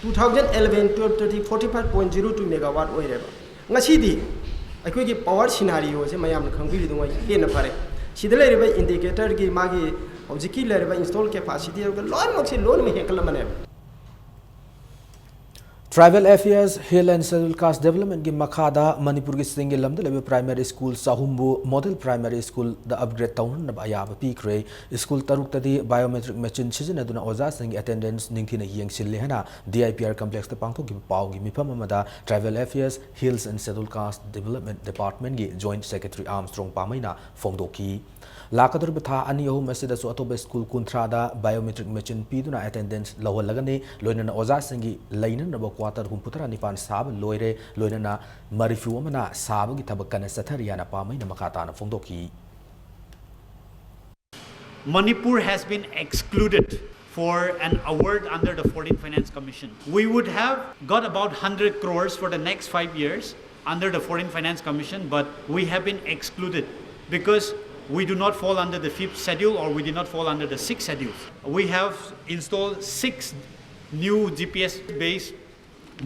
two thousand eleven twelve ꯗꯗꯤ forty five point zero two megawatt ꯑꯣꯏꯔꯦꯕ꯫ ꯉꯁꯤꯗꯤ ꯑꯩꯈꯣꯏꯒꯤ power scenario ꯁꯦ ꯃꯌꯥꯝꯅ ꯈꯪꯕꯤꯔꯤꯗꯨꯉꯩ ꯍꯦꯟꯅ ꯐꯔꯦ꯫ ꯁꯤꯗ ꯂꯩꯔꯤꯕ indicator ꯒꯤ ꯃꯥꯒꯤ ꯍꯧꯖꯤꯛꯀꯤ ꯂꯩꯔꯤꯕ install capacity ꯑꯗꯨꯒ ꯂꯣꯏꯅꯃꯛꯁꯦ ꯂꯣꯏꯅꯃꯛ ꯍꯦꯟꯒꯠꯂꯝꯃꯅꯦꯕ꯫ Tribal Affairs, Hill and Scheduled Caste Development ꯀꯤ ꯃꯈꯥꯗ ꯃꯅꯤꯄꯨꯔꯒꯤ ꯆꯤꯡꯒꯤ ꯂꯝꯗ ꯂꯩꯕ primary school ꯆꯍꯨꯝꯕꯨ model primary school ꯗ upgrade ꯇꯧꯅꯅꯕ ꯑꯌꯥꯕ ꯄꯤꯈ꯭ꯔꯦ꯫ School ꯇꯔꯨꯛꯇꯗꯤ biometric machine ꯁꯤꯖꯤꯟꯅꯗꯨꯅ ꯑꯣꯖꯥꯁꯤꯡꯒꯤ attendance ꯅꯤꯡꯊꯤꯅ ꯌꯦꯡꯁꯤꯜꯂꯦ ꯍꯥꯏꯅ D I P R complex ꯇ ꯄꯥꯡꯊꯣꯛꯈꯤꯕ ꯄꯥꯎꯒꯤ ꯃꯤꯐꯝ ꯑꯃꯗ Tribal Affairs, Hills and Scheduled Caste Development Department ꯀꯤ Joint Secretary Armstrong ꯄꯥꯃꯩꯅ ꯐꯣꯡꯗꯣꯛꯈꯤ꯫ ꯂꯥꯛꯀꯗꯧꯔꯤꯕ ꯊꯥ ꯑꯅꯤ ꯑꯍꯨꯝ ꯑꯁꯤꯗꯁꯨ ꯑꯇꯣꯞꯄ school ꯀꯨꯟꯊ꯭ꯔꯥꯗ biometric machine ꯄꯤꯗꯨꯅ attendance ꯂꯧꯍꯜꯂꯒꯅꯤ꯫ ꯂꯣꯏꯅꯅ ꯑꯣꯖꯥꯁꯤꯡꯒꯤ ꯂꯩꯅꯅꯕ ꯀ꯭ꯋꯥꯇꯔ ꯍꯨꯝꯐꯨꯇꯔꯥ ꯅꯤꯄꯥꯟ ꯁꯥꯕ ꯂꯣꯏꯔꯦ, ꯂꯣꯏꯅꯅ ꯃꯔꯤꯐꯨ ꯑꯃꯅ ꯁꯥꯕꯒꯤ ꯊꯕꯛ ꯀꯟꯅ ꯆꯠꯊꯔꯤ ꯍꯥꯏꯅ ꯄꯥꯝꯕꯩꯅ ꯃꯈꯥ ꯇꯥꯅ ꯐꯣꯡꯗꯣꯛꯈꯤ꯫ Manipur has been excluded for an award under the Foreign Finance Commission. We would have got about one hundred crores for the next five years under the Foreign Finance Commission, but we have been excluded because we do not fall under the fifth schedule or we did not fall under the sixth schedule. We have installed six new G P S-based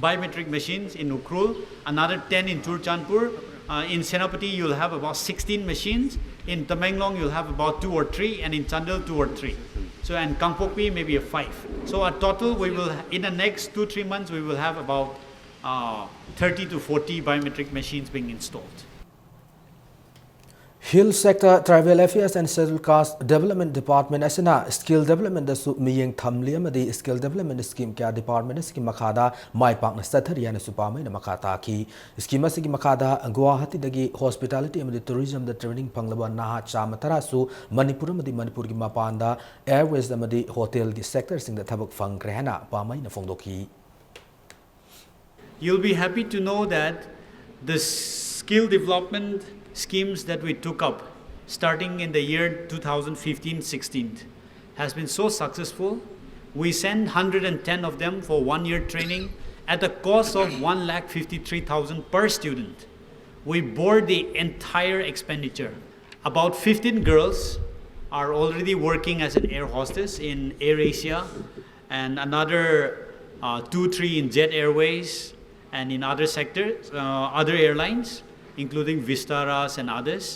biometric machines in Ukhrul, another ten in Churachandpur. Uh, in Senapati, you'll have about sixteen machines. In Tamenglong, you'll have about two or three, and in Chandel, two or three. So, and Kangpokpi, maybe a five. So, our total, we will, in the next two, three months, we will have about uh, thirty to forty biometric machines being installed. Hill Sector Tribal Affairs and Scheduled Caste Development Department ꯑꯁꯤꯅ Skill Development ꯗꯁꯨ ꯃꯤꯠꯌꯦꯡ ꯊꯝꯂꯤ ꯑꯃꯗꯤ Skill Development Scheme ꯀꯌꯥ department ꯑꯁꯤꯒꯤ ꯃꯈꯥꯗ ꯃꯥꯏ ꯄꯥꯛꯅ ꯆꯠꯊꯔꯤ ꯍꯥꯏꯅꯁꯨ ꯄꯥꯝꯕꯩꯅ ꯃꯈꯥ ꯇꯥꯈꯤ꯫ Scheme ꯑꯁꯤꯒꯤ ꯃꯈꯥꯗ ꯒꯨꯋꯥꯍꯥꯇꯤꯗꯒꯤ hospitality ꯑꯃꯗꯤ tourism ꯗ training ꯐꯪꯂꯕ ꯅꯍꯥ ꯆꯥꯝꯃ ꯇꯔꯥꯁꯨ ꯃꯅꯤꯄꯨꯔ ꯑꯃꯗꯤ ꯃꯅꯤꯄꯨꯔꯒꯤ ꯃꯄꯥꯟꯗ airways ꯑꯃꯗꯤ hotel ꯒꯤ sector ꯁꯤꯡꯗ ꯊꯕꯛ ꯐꯪꯈ꯭ꯔꯦ ꯍꯥꯏꯅ ꯄꯥꯝꯕꯩꯅ ꯐꯣꯡꯗꯣꯛꯈꯤ꯫ You'll be happy to know that the skill development schemes that we took up starting in the year two thousand fifteen sixteen has been so successful. We sent one hundred and ten of them for one year training at a cost of one lakh fifty-three thousand per student. We bore the entire expenditure. About fifteen girls are already working as an air hostess in AirAsia, and another uh, two, three in Jet Airways and in other sectors, uh, other airlines, including Vistara and others.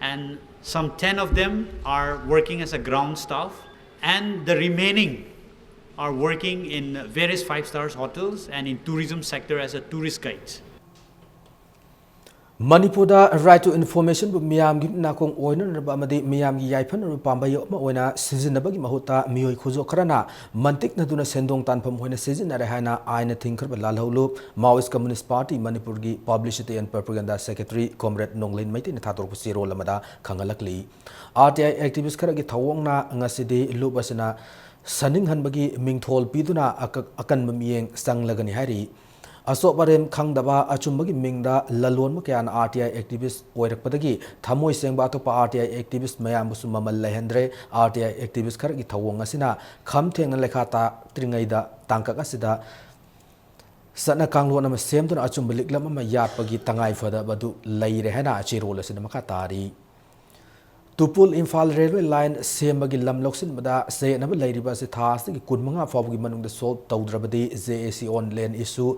And some ten of them are working as a ground staff, and the remaining are working in various five-star hotels and in tourism sector as a tourist guides. ꯃꯅꯤꯄꯨꯔꯗ Right to Information ꯕꯨ ꯃꯤꯌꯥꯝꯒꯤ ꯅꯥꯀꯣꯡ ꯑꯣꯏꯅꯅꯕ ꯑꯃꯗꯤ ꯃꯤꯌꯥꯝꯒꯤ ꯌꯥꯏꯐꯅꯕ ꯄꯥꯝꯕꯩ ꯑꯃ ꯑꯣꯏꯅ ꯁꯤꯖꯤꯟꯅꯕꯒꯤ ꯃꯍꯨꯠꯇ ꯃꯤꯑꯣꯏ ꯈꯨꯖꯣꯞ ꯈꯔꯅ ꯃꯟꯇꯤꯛꯅꯗꯨꯅ ꯁꯦꯟꯗꯣꯡ ꯇꯥꯟꯐꯝ ꯑꯣꯏꯅ ꯁꯤꯖꯤꯟꯅꯔꯦ ꯍꯥꯏꯅ ꯑꯥꯏꯟꯅ ꯊꯤꯡꯈ꯭ꯔꯕ ꯂꯥꯜꯍꯧꯂꯨꯞ Maoist Communist Party ꯃꯅꯤꯄꯨꯔꯒꯤ Publicity and Propaganda Secretary Comrade ꯅꯣꯡꯂꯦꯟ ꯃꯩꯇꯩꯅ ꯊꯥꯗꯣꯔꯛꯄ ꯆꯦꯔꯣꯜ ꯑꯃꯗ ꯈꯪꯍꯜꯂꯛꯂꯤ꯫ RTI activist ꯈꯔꯒꯤ ꯊꯧꯑꯣꯡꯅ ꯉꯁꯤꯗꯤ ꯂꯨꯞ ꯑꯁꯤꯅ ꯁꯟꯅꯤꯡꯍꯟꯕꯒꯤ ꯃꯤꯡꯊꯣꯜ ꯄꯤꯗꯨꯅ ꯑꯀ-, ꯑꯀꯟꯕ ꯃꯤꯠꯌꯦꯡ ꯆꯪꯂꯒꯅꯤ ꯍꯥꯏꯔꯤ꯫ ꯑꯆꯣꯞ ꯑꯔꯦꯝ ꯈꯪꯗꯕ ꯑꯆꯨꯝꯕꯒꯤ ꯃꯤꯡꯗ ꯂꯂꯣꯟꯕ ꯀꯌꯥꯅ RTI activist ꯑꯣꯏꯔꯛꯄꯗꯒꯤ ꯊꯃꯣꯏ ꯁꯦꯡꯕ ꯑꯇꯣꯞꯄ RTI activist ꯃꯌꯥꯝꯕꯨꯁꯨ ꯃꯃꯜ ꯂꯩꯍꯟꯗ꯭ꯔꯦ꯫ RTI activist ꯈꯔꯒꯤ ꯊꯧꯑꯣꯡ ꯑꯁꯤꯅ ꯈꯝ ꯊꯦꯡꯅ ꯂꯩꯈꯥ ꯇꯥꯛꯇ꯭ꯔꯤꯉꯩꯗ ꯇꯥꯡꯀꯛ ꯑꯁꯤꯗ ꯆꯠꯅ ꯀꯥꯡꯂꯣꯟ ꯑꯃ ꯁꯦꯝꯗꯨꯅ ꯑꯆꯨꯝꯕ ꯂꯤꯛꯂꯝ ꯑꯃ ꯌꯥꯠꯄꯒꯤ ꯇꯉꯥꯏ ꯐꯗꯕ ꯑꯗꯨ ꯂꯩꯔꯦ ꯍꯥꯏꯅ ꯆꯦꯔꯣꯜ ꯑꯁꯤꯗ ꯃꯈꯥ ꯇꯥꯔꯤ꯫ ꯇꯨꯄꯨꯜ ꯏꯝꯐꯥꯜ ꯔꯦꯜꯋꯦ ꯂꯥꯏꯟ ꯁꯦꯝꯕꯒꯤ ꯂꯝ ꯂꯧꯁꯤꯟꯕꯗ ꯆꯌꯦꯠꯅꯕ ꯂꯩꯔꯤꯕ ꯑꯁꯤ ꯊꯥ ꯑꯁꯤꯒꯤ ꯀꯨꯟꯃꯉꯥ ꯐꯥꯎꯕꯒꯤ ꯃꯅꯨꯡꯗ solve ꯇꯧꯗ꯭ꯔꯕꯗꯤ JAC on land issue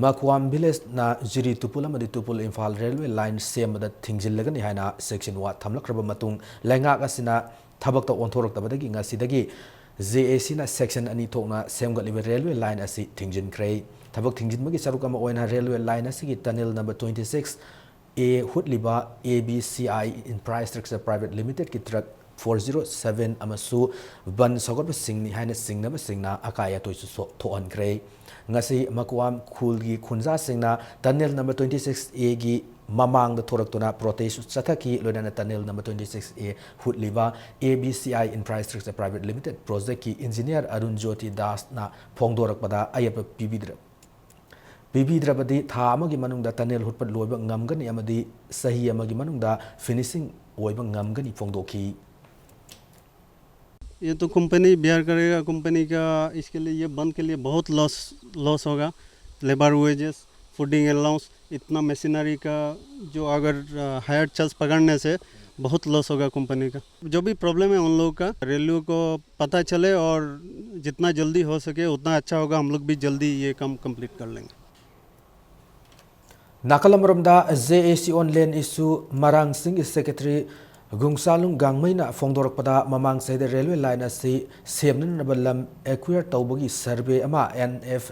ꯃꯀ꯭ꯋꯥꯝ ꯚꯤꯂꯦꯖꯅ ꯖꯤꯔꯤ ꯇꯨꯄꯨꯜ ꯑꯃꯗꯤ ꯇꯨꯄꯨꯜ ꯏꯝꯐꯥꯜ ꯔꯦꯜꯋꯦ ꯂꯥꯏꯟ ꯁꯦꯝꯕꯗ ꯊꯤꯡꯖꯤꯜꯂꯒꯅꯤ ꯍꯥꯏꯅ section ꯋꯥ ꯊꯝꯂꯛꯈ꯭ꯔꯕ ꯃꯇꯨꯡ ꯂꯩꯉꯥꯛ ꯑꯁꯤꯅ ꯊꯕꯛꯇ ꯑꯣꯟꯊꯣꯔꯛꯇꯕꯗꯒꯤ ꯉꯁꯤꯗꯒꯤ JACꯅ section ꯑꯅꯤ ꯊꯣꯛꯅ ꯁꯦꯝꯒꯠꯂꯤꯕ ꯔꯦꯜꯋꯦ ꯂꯥꯏꯟ ꯑꯁꯤ ꯊꯤꯡꯖꯤꯟꯈ꯭ꯔꯦ꯫ ꯊꯕꯛ ꯊꯤꯡꯖꯤꯟꯕꯒꯤ ꯁꯔꯨꯛ ꯑꯃ ꯑꯣꯏꯅ ꯔꯦꯜꯋꯦ ꯂꯥꯏꯟ ꯑꯁꯤꯒꯤ tunnel number twenty six A ꯍꯨꯠꯂꯤꯕ ABCI Infrastructure Private Limitedꯀꯤ truck four zero seven ꯑꯃꯁꯨ ꯕꯟ ꯁꯧꯒꯠꯄꯁꯤꯡꯅꯤ ꯍꯥꯏꯅ ꯆꯤꯡꯅꯕꯁꯤꯡꯅ ꯑꯀꯥꯏ ꯑꯇꯣꯏꯁꯨ ꯁꯣ-, ꯊꯣꯛꯍꯟꯈ꯭ꯔꯦ꯫ ꯉꯁꯤ ꯃꯀ꯭ꯋꯥꯝ ꯈꯨꯜꯒꯤ ꯈꯨꯟꯖꯥꯁꯤꯡꯅ tunnel number twenty six Aꯒꯤ ꯃꯃꯥꯡꯗ ꯊꯣꯔꯛꯇꯨꯅ protest ꯆꯠꯊꯈꯤ꯫ ꯂꯣꯏꯅꯅ tunnel number twenty six A ꯍꯨꯠꯂꯤꯕ ABCI Infrastructure Private Limited projectꯀꯤ engineer Arun Jyoti ꯗꯥꯁꯅ ꯐꯣꯡꯗꯣꯔꯛꯄꯗ ꯑꯌꯦꯠꯄ ꯄꯤꯕꯤꯗ꯭ꯔ-, ꯄꯤꯕꯤꯗ꯭ꯔꯕꯗꯤ ꯊꯥ ꯑꯃꯒꯤ ꯃꯅꯨꯡꯗ tunnel ꯍꯨꯠꯄ ꯂꯣꯏꯕ ꯉꯝꯒꯅꯤ ꯑꯃꯗꯤ ꯆꯍꯤ ꯑꯃꯒꯤ ꯃꯅꯨꯡꯗ finishing ꯑꯣꯏꯕ ꯉꯝꯒꯅꯤ ꯐꯣꯡꯗꯣꯛꯈꯤ꯫ ये तो कंपनी bear करेगा, कंपनी का इसके लिए, ये बंद के लिए बहुत लॉस, लॉस होगा। लेबर वेजेस, फूडिंग अलाउंस, इतना मशीनरी का जो अगर हायर चार्ज पकड़ने से बहुत लॉस होगा कंपनी का। जो भी प्रॉब्लम है उन लोगों का, रेलवे को पता चले और जितना जल्दी हो सके उतना अच्छा होगा। हम लोग भी जल्दी ये काम कंप्लीट कर लेंगे। ꯅꯥꯀꯜ ꯑꯃꯔꯣꯝꯗ JAC on land issue ꯃꯔꯥꯡꯁꯤꯡꯒꯤ secretary ꯒꯨꯡꯁꯥꯂꯨꯡ ꯒꯥꯡꯃꯩꯅ ꯐꯣꯡꯗꯣꯔꯛꯄꯗ ꯃꯃꯥꯡ ꯆꯍꯤꯗ ꯔꯦꯜꯋꯦ ꯂꯥꯏꯟ ꯑꯁꯤ ꯁꯦꯝꯅꯅꯕ ꯂꯝ acquire ꯇꯧꯕꯒꯤ survey ꯑꯃ NF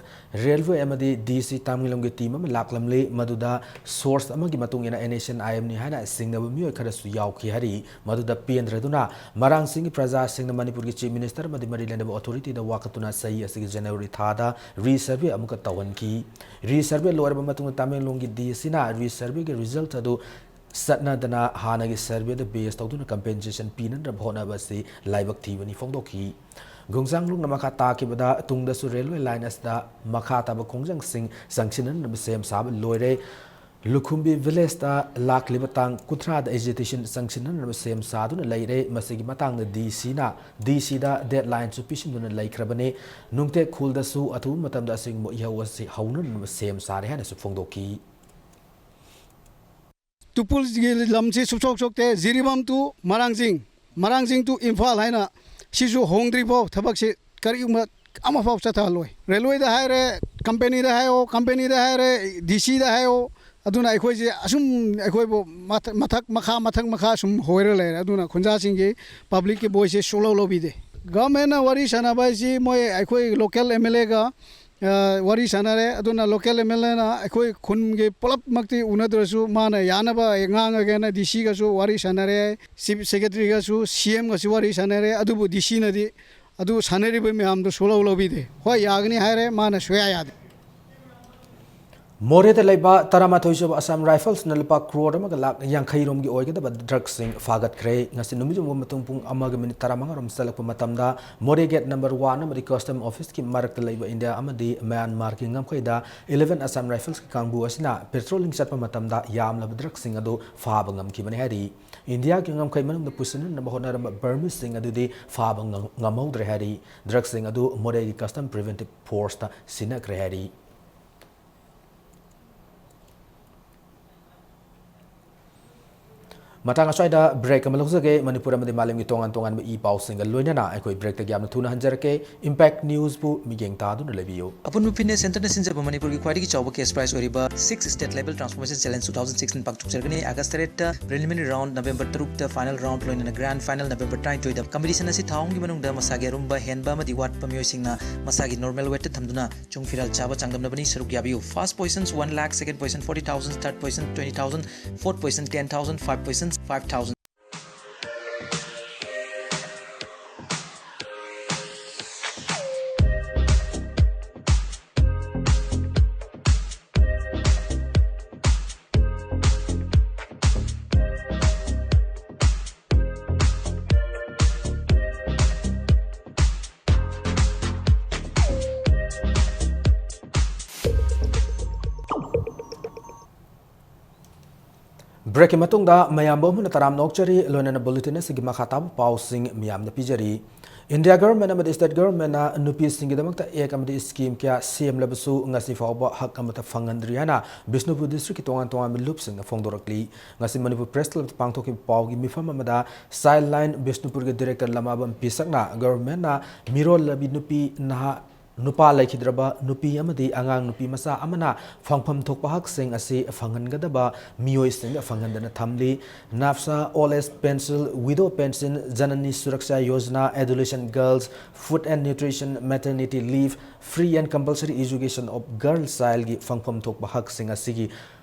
Railway ꯑꯃꯗꯤ DC ꯇꯥꯃꯦꯡꯂꯣꯡꯒꯤ team ꯑꯃ ꯂꯥꯛꯂꯝꯂꯤ꯫ ꯃꯗꯨꯗ source ꯑꯃꯒꯤ ꯃꯇꯨꯡ ꯏꯟꯅ NHNIMꯅꯤ ꯍꯥꯏꯅ ꯆꯤꯡꯅꯕ ꯃꯤꯑꯣꯏ ꯈꯔꯁꯨ ꯌꯥꯎꯈꯤ ꯍꯥꯏꯔꯤ꯫ ꯃꯗꯨꯗ ꯄꯦꯟꯗ꯭ꯔꯗꯨꯅ ꯃꯔꯥꯡꯁꯤꯡꯒꯤ ꯄ꯭ꯔꯖꯥꯁꯤꯡꯅ ꯃꯅꯤꯄꯨꯔꯒꯤ Chief Minister ꯑꯃꯗꯤ ꯃꯔꯤ ꯂꯩꯅꯕ authorityꯗ ꯋꯥꯀꯠꯇꯨꯅ ꯆꯍꯤ ꯑꯁꯤꯒꯤ January ꯊꯥꯗ re-survey ꯑꯃꯨꯛꯀ ꯇꯧꯍꯟꯈꯤ꯫ Re-survey ꯂꯣꯏꯔꯕ ꯃꯇꯨꯡꯗ ꯇꯥꯃꯦꯡꯂꯣꯡꯒꯤ DCꯅ re-surveyꯒꯤ result ꯑꯗꯨ ꯆꯠꯅꯗꯅ ꯍꯥꯟꯅꯒꯤ surveyꯗ base ꯇꯧꯗꯨꯅ compensation ꯄꯤꯅꯅꯕ ꯍꯣꯠꯅꯕ ꯑꯁꯤ ꯂꯥꯏꯕꯛ ꯊꯤꯕꯅꯤ ꯐꯣꯡꯗꯣꯛꯈꯤ꯫ ꯒꯣꯡꯖꯥꯡ ꯂꯨꯞꯅ ꯃꯈꯥ ꯇꯥꯈꯤꯕꯗ ꯇꯨꯡꯗꯁꯨ ꯔꯦꯜꯋꯦ ꯂꯥꯏꯟ ꯑꯁꯤꯗ ꯃꯈꯥ ꯇꯥꯕ ꯈꯣꯡꯖꯪꯁꯤꯡ ꯆꯪꯁꯤꯟꯅꯅꯕ ꯁꯦꯝ ꯁꯥꯕ ꯂꯣꯏꯔꯦ꯫ ꯂꯨꯈꯨꯝꯕꯤ ꯚꯤꯂꯦꯖꯇ ꯂꯥꯛꯂꯤꯕ ꯇꯥꯡ ꯀꯨꯟꯊ꯭ꯔꯥꯗ ꯑꯦꯖꯤꯇꯦꯁꯟ ꯆꯪꯁꯤꯟꯅꯅꯕ ꯁꯦꯝ ꯁꯥꯗꯨꯅ ꯂꯩꯔꯦ꯫ ꯃꯁꯤꯒꯤ ꯃꯇꯥꯡꯗ ꯗꯤ ꯁꯤꯅ, ꯗꯤ ꯁꯤꯗ ꯗꯦꯗꯂꯥꯏꯟꯁꯨ ꯄꯤꯁꯤꯟꯗꯨꯅ ꯂꯩꯈ꯭ꯔꯕꯅꯤ꯫ ꯅꯨꯡꯇꯦꯛ ꯈꯨꯜꯗꯁꯨ ꯑꯊꯨꯕ ꯃꯇꯝꯗ ꯑꯁꯤꯒꯨꯝꯕ ꯏꯍꯧ ꯑꯁꯤ ꯍꯧꯅꯅꯕ ꯁꯦꯝ ꯁꯥꯔꯦ ꯍꯥꯏꯅꯁꯨ ꯐꯣꯡꯗꯣꯛꯈꯤ꯫ ꯇꯨꯄꯨꯜꯒꯤ ꯂꯝꯁꯤ ꯁꯨꯞꯁꯣꯛ ꯁꯣꯛꯇꯦ꯫ ꯖꯤꯔꯤꯕꯥꯝ ꯇꯨ ꯃꯔꯥꯡꯖꯤꯡ, ꯃꯔꯥꯡꯖꯤꯡ ꯇꯨ ꯏꯝꯐꯥꯜ ꯍꯥꯏꯅ ꯁꯤꯁꯨ ꯍꯣꯡꯗ꯭ꯔꯤꯐꯥꯎ ꯊꯕꯛꯁꯤ ꯀꯔꯤꯒꯨꯝꯕ ꯑꯃꯐꯥꯎ ꯆꯠꯊꯍꯜꯂꯣꯏ꯫ ꯔꯦꯜꯋꯦꯗ ꯍꯥꯏꯔꯦ, ꯀꯝꯄꯦꯅꯤꯗ ꯍꯥꯏꯌꯣ, ꯀꯝꯄꯦꯅꯤꯗ ꯍꯥꯏꯔꯦ, ꯗꯤ ꯁꯤꯗ ꯍꯥꯏꯌꯣ꯫ ꯑꯗꯨꯅ ꯑꯩꯈꯣꯏꯁꯦ ꯑꯁꯨꯝ ꯑꯩꯈꯣꯏꯕꯨ ꯃꯊ- ꯃꯊꯛ ꯃꯈꯥ, ꯃꯊꯛ ꯃꯈꯥ ꯁꯨꯝ ꯍꯣꯏꯔ ꯂꯩꯔꯦ꯫ ꯑꯗꯨꯅ ꯈꯨꯟꯖꯥꯁꯤꯡꯒꯤ, ꯄꯕ꯭ꯂꯤꯛꯀꯤ ꯚꯣꯏꯁꯁꯦ ꯁꯨꯛꯂꯧ ꯂꯧꯕꯤꯗꯦ꯫ ꯒꯚꯔꯟꯃꯦꯟꯅ ꯋꯥꯔꯤ ꯁꯥꯟꯅꯕ ꯍꯥꯏꯁꯤ ꯃꯣꯏ ꯑꯩꯈꯣꯏ ꯂꯣꯀꯦꯜ ꯑꯦꯝ ꯑꯦꯜ ꯑꯦꯒ ꯋꯥꯔꯤ ꯁꯥꯟꯅꯔꯦ꯫ ꯑꯗꯨꯅ ꯂꯣꯀꯦꯜ ꯑꯦꯝ ꯑꯦꯜ ꯑꯦꯅ ꯑꯩꯈꯣꯏ ꯈꯨꯟꯒꯤ ꯄꯨꯂꯞꯃꯛꯇꯤ ꯎꯅꯗ꯭ꯔꯁꯨ ꯃꯥꯅ ꯌꯥꯅꯕ ꯉꯥꯡꯉꯒꯦꯅ ꯗꯤ ꯁꯤꯒꯁꯨ ꯋꯥꯔꯤ ꯁꯥꯟꯅꯔꯦ, ꯆꯤꯐ ꯁꯦꯀ꯭ꯔꯦꯇꯔꯤꯒꯁꯨ, ꯁꯤ ꯑꯦꯝꯒꯁꯨ ꯋꯥꯔꯤ ꯁꯥꯟꯅꯔꯦ꯫ ꯑꯗꯨꯕꯨ ꯗꯤ ꯁꯤꯅꯗꯤ ꯑꯗꯨ ꯁꯥꯟꯅꯔꯤꯕ ꯃꯌꯥꯝꯗꯣ ꯁꯨꯛꯂꯧ ꯂꯧꯕꯤꯗꯦ꯫ ꯍꯣꯏ, ꯌꯥꯒꯅꯤ ꯍꯥꯏꯔꯦ, ꯃꯥꯅ ꯁꯨꯛꯌꯥ ꯌꯥꯗꯦ꯫ ꯃꯣꯔꯦꯗ ꯂꯩꯕ ꯇꯔꯥꯃꯥꯊꯣꯏ ꯁꯨꯕ ꯑꯁꯥꯝ ꯔꯥꯏꯐꯜꯁꯅ ꯂꯨꯄꯥ ꯀ꯭ꯔꯣꯔ ꯑꯃꯒ ꯂꯥꯛ ꯌꯥꯡꯈꯩ ꯔꯣꯝꯒꯤ ꯑꯣꯏꯒꯗꯕ ꯗ꯭ꯔꯒꯁꯤꯡ ꯐꯥꯒꯠꯈ꯭ꯔꯦ꯫ ꯉꯁꯤ ꯅꯨꯃꯤꯠ ꯌꯨꯡꯕ ꯃꯇꯨꯡ ꯄꯨꯡ ꯑꯃꯒ ꯃꯤꯅꯤꯠ ꯇꯔꯥꯃꯉꯥ ꯔꯣꯝ ꯆꯠꯂꯛꯄ ꯃꯇꯝꯗ ꯃꯣꯔꯦ ꯒꯦꯠ ꯅꯝꯕꯔ ꯋꯥꯟ ꯑꯃꯗꯤ ꯀꯁꯇꯝ ꯑꯣꯐꯤꯁꯀꯤ ꯃꯔꯛꯇ ꯂꯩꯕ ꯏꯟꯗꯤꯌꯥ ꯑꯃꯗꯤ ꯃ꯭ꯌꯥꯟꯃꯥꯔꯒꯤ ꯉꯝꯈꯩꯗ ꯏꯂꯦꯚꯦꯟ ꯑꯁꯥꯝ ꯔꯥꯏꯐꯜꯁꯀꯤ ꯀꯥꯡꯕꯨ ꯑꯁꯤꯅ ꯄꯦꯇ꯭ꯔꯣꯂꯤꯡ ꯆꯠꯄ ꯃꯇꯝꯗ ꯌꯥꯝꯂꯕ ꯗ꯭ꯔꯒꯁꯤꯡ ꯑꯗꯨ ꯐꯥꯕ ꯉꯝꯈꯤꯕꯅꯤ ꯍꯥꯏꯔꯤ꯫ ꯏꯟꯗꯤꯌꯥꯒꯤ ꯉꯝꯈꯩ ꯃꯅꯨꯡꯗ ꯄꯨꯁꯤꯟꯅꯅꯕ ꯍꯣꯠꯅꯔꯝꯕ ꯕꯔꯃꯤꯁꯁꯤꯡ ꯑꯗꯨꯗꯤ ꯐꯥꯕ ꯉꯝ- ꯉꯝꯍꯧꯗ꯭ꯔꯦ ꯍꯥꯏꯔꯤ꯫ ꯗ꯭ꯔꯒꯁꯤꯡ ꯑꯗꯨ ꯃꯣꯔꯦꯒꯤ ꯀꯁꯇꯝ ꯄ꯭ꯔꯤꯚꯦꯟꯇꯤꯚ ꯐꯣꯔꯁꯇ ꯁꯤꯟꯅꯈ꯭ꯔꯦ ꯍꯥꯏꯔꯤ꯫ ꯃꯇꯥꯡ ꯑꯁ꯭ꯋꯥꯏꯗ ꯕ꯭ꯔꯦꯛ ꯑꯃ ꯂꯧꯖꯒꯦ꯫ ꯃꯅꯤꯄꯨꯔ ꯑꯃꯗꯤ ꯃꯥꯂꯦꯝꯒꯤ ꯇꯣꯉꯥꯟ ꯇꯣꯉꯥꯟꯕ ꯏ ꯄꯥꯎꯁꯤꯡꯒ ꯂꯣꯏꯅꯅ ꯑꯩꯈꯣꯏ ꯕ꯭ꯔꯦꯛꯇꯒꯤ ꯌꯥꯝꯅ ꯊꯨꯅ ꯍꯟꯖꯔꯛꯀꯦ꯫ ꯏꯝꯄꯦꯛ ꯅ꯭ꯌꯨꯁꯄꯨ ꯃꯤꯠꯌꯦꯡ ꯇꯥꯗꯨꯅ ꯂꯩꯕꯤꯌꯨ꯫ ꯑꯄꯨꯟꯕ ꯐꯤꯠꯅꯦꯁ ꯁꯦꯟꯇꯔꯅ ꯁꯤꯟꯖꯕ ꯃꯅꯤꯄꯨꯔꯒꯤ ꯈ꯭ꯋꯥꯏꯗꯒꯤ ꯆꯥꯎꯕ ꯀꯦꯁ ꯄ꯭ꯔꯥꯏꯖ ꯑꯣꯏꯔꯤꯕ Six State Level Transformation Challenge two thousand sixteen ꯄꯥꯡꯊꯣꯛꯆꯔꯒꯅꯤ꯫ ꯑꯥꯒꯁ ꯇꯔꯦꯠꯇ ꯄ꯭ꯔꯤꯂꯤꯃꯤꯅꯔꯤ ꯔꯥꯎꯟꯗ, ꯅꯕꯦꯝꯕꯔ ꯇꯔꯨꯛꯇ ꯐꯥꯏꯅꯦꯜ ꯔꯥꯎꯟꯗ, ꯂꯣꯏꯅꯅ ꯒ꯭ꯔꯥꯟꯗ ꯐꯥꯏꯅꯦꯜ ꯅꯕꯦꯝꯕꯔ ꯇꯔꯥꯅꯤꯊꯣꯏꯗ꯫ ꯀꯝꯄꯤꯇꯤꯁꯟ ꯑꯁꯤ ꯊꯥ ꯑꯍꯨꯝꯒꯤ ꯃꯅꯨꯡꯗ ꯃꯁꯥꯒꯤ ꯑꯔꯨꯝꯕ ꯍꯦꯟꯕ ꯑꯃꯗꯤ ꯋꯥꯠꯄ ꯃꯤꯑꯣꯏꯁꯤꯡꯅ ꯃꯁꯥꯒꯤ ꯅꯣꯔꯃꯦꯜ ꯋꯦꯠꯇ ꯊꯝꯗꯨꯅ ꯆꯨꯡ ꯐꯤꯔꯥꯜ ꯆꯥꯕ ꯆꯥꯡꯗꯝꯅꯕꯅꯤ꯫ ꯁꯔꯨꯛ ꯌꯥꯕꯤꯌꯨ꯫ First position one lakh, second position forty thousand, third position twenty thousand, fourth position ten thousand, five position five thousand. Break ꯀꯤ ꯃꯇꯨꯡꯗ ꯃꯌꯥꯝꯕꯨ ꯑꯃꯨꯛ ꯍꯟꯅ ꯇꯔꯥꯝꯅ ꯑꯣꯛꯆꯔꯤ꯫ ꯂꯣꯏꯅꯅ bulletin ꯑꯁꯤꯒꯤ ꯃꯈꯥ ꯇꯥꯕ ꯄꯥꯎꯁꯤꯡ ꯃꯤꯌꯥꯝꯗ ꯄꯤꯖꯔꯤ꯫ India government ꯑꯃꯗꯤ state government ꯅ ꯅꯨꯄꯤꯁꯤꯡꯒꯤꯗꯃꯛꯇ act ꯑꯃꯗꯤ scheme ꯀꯌꯥ ꯁꯦꯝꯂꯕꯁꯨ ꯉꯁꯤ ꯐꯥꯎꯕ ꯍꯛ ꯑꯃꯠꯇ ꯐꯪꯍꯟꯗ꯭ꯔꯤ ꯍꯥꯏꯅ ꯕꯤꯁꯅꯨꯄꯨꯔ district ꯀꯤ ꯇꯣꯉꯥꯟ ꯇꯣꯉꯥꯟꯕ ꯂꯨꯞꯁꯤꯡꯅ ꯐꯣꯡꯗꯣꯔꯛꯂꯤ꯫ ꯉꯁꯤ ꯃꯅꯤꯄꯨꯔ Press Club ꯇ ꯄꯥꯡꯊꯣꯛꯈꯤꯕ ꯄꯥꯎꯒꯤ ꯃꯤꯐꯝ ꯑꯃꯗ Childline ꯕꯤꯁꯅꯨꯄꯨꯔꯒꯤ director ꯂꯃꯥꯕꯝ ꯄꯤꯁꯛꯅ government ꯅ ꯃꯤꯔꯣꯜꯂꯕꯤ ꯅꯨꯄꯤ ꯅꯍꯥ ꯅꯨꯄꯥ ꯂꯩꯈꯤꯗ꯭ꯔꯕ ꯅꯨꯄꯤ ꯑꯃꯗꯤ ꯑꯉꯥꯡ ꯅꯨꯄꯤ ꯃꯆꯥ ꯑꯃꯅ ꯐꯪꯐꯝ ꯊꯣꯛꯄ ꯍꯛꯁꯤꯡ ꯑꯁꯤ ꯐꯪꯍꯟꯒꯗꯕ ꯃꯤꯑꯣꯏꯁꯤꯡꯗ ꯐꯪꯍꯟꯗꯅ ꯊꯝꯂꯤ꯫ NAFSA, old age pension, widow pension, Janani Suraksha Yojana, adolescent girls, food and nutrition, maternity leave, free and compulsory education of girl child ꯀꯤ ꯐꯪꯐꯝ ꯊꯣꯛꯄ ꯍꯛꯁꯤꯡ ꯑꯁꯤꯒꯤ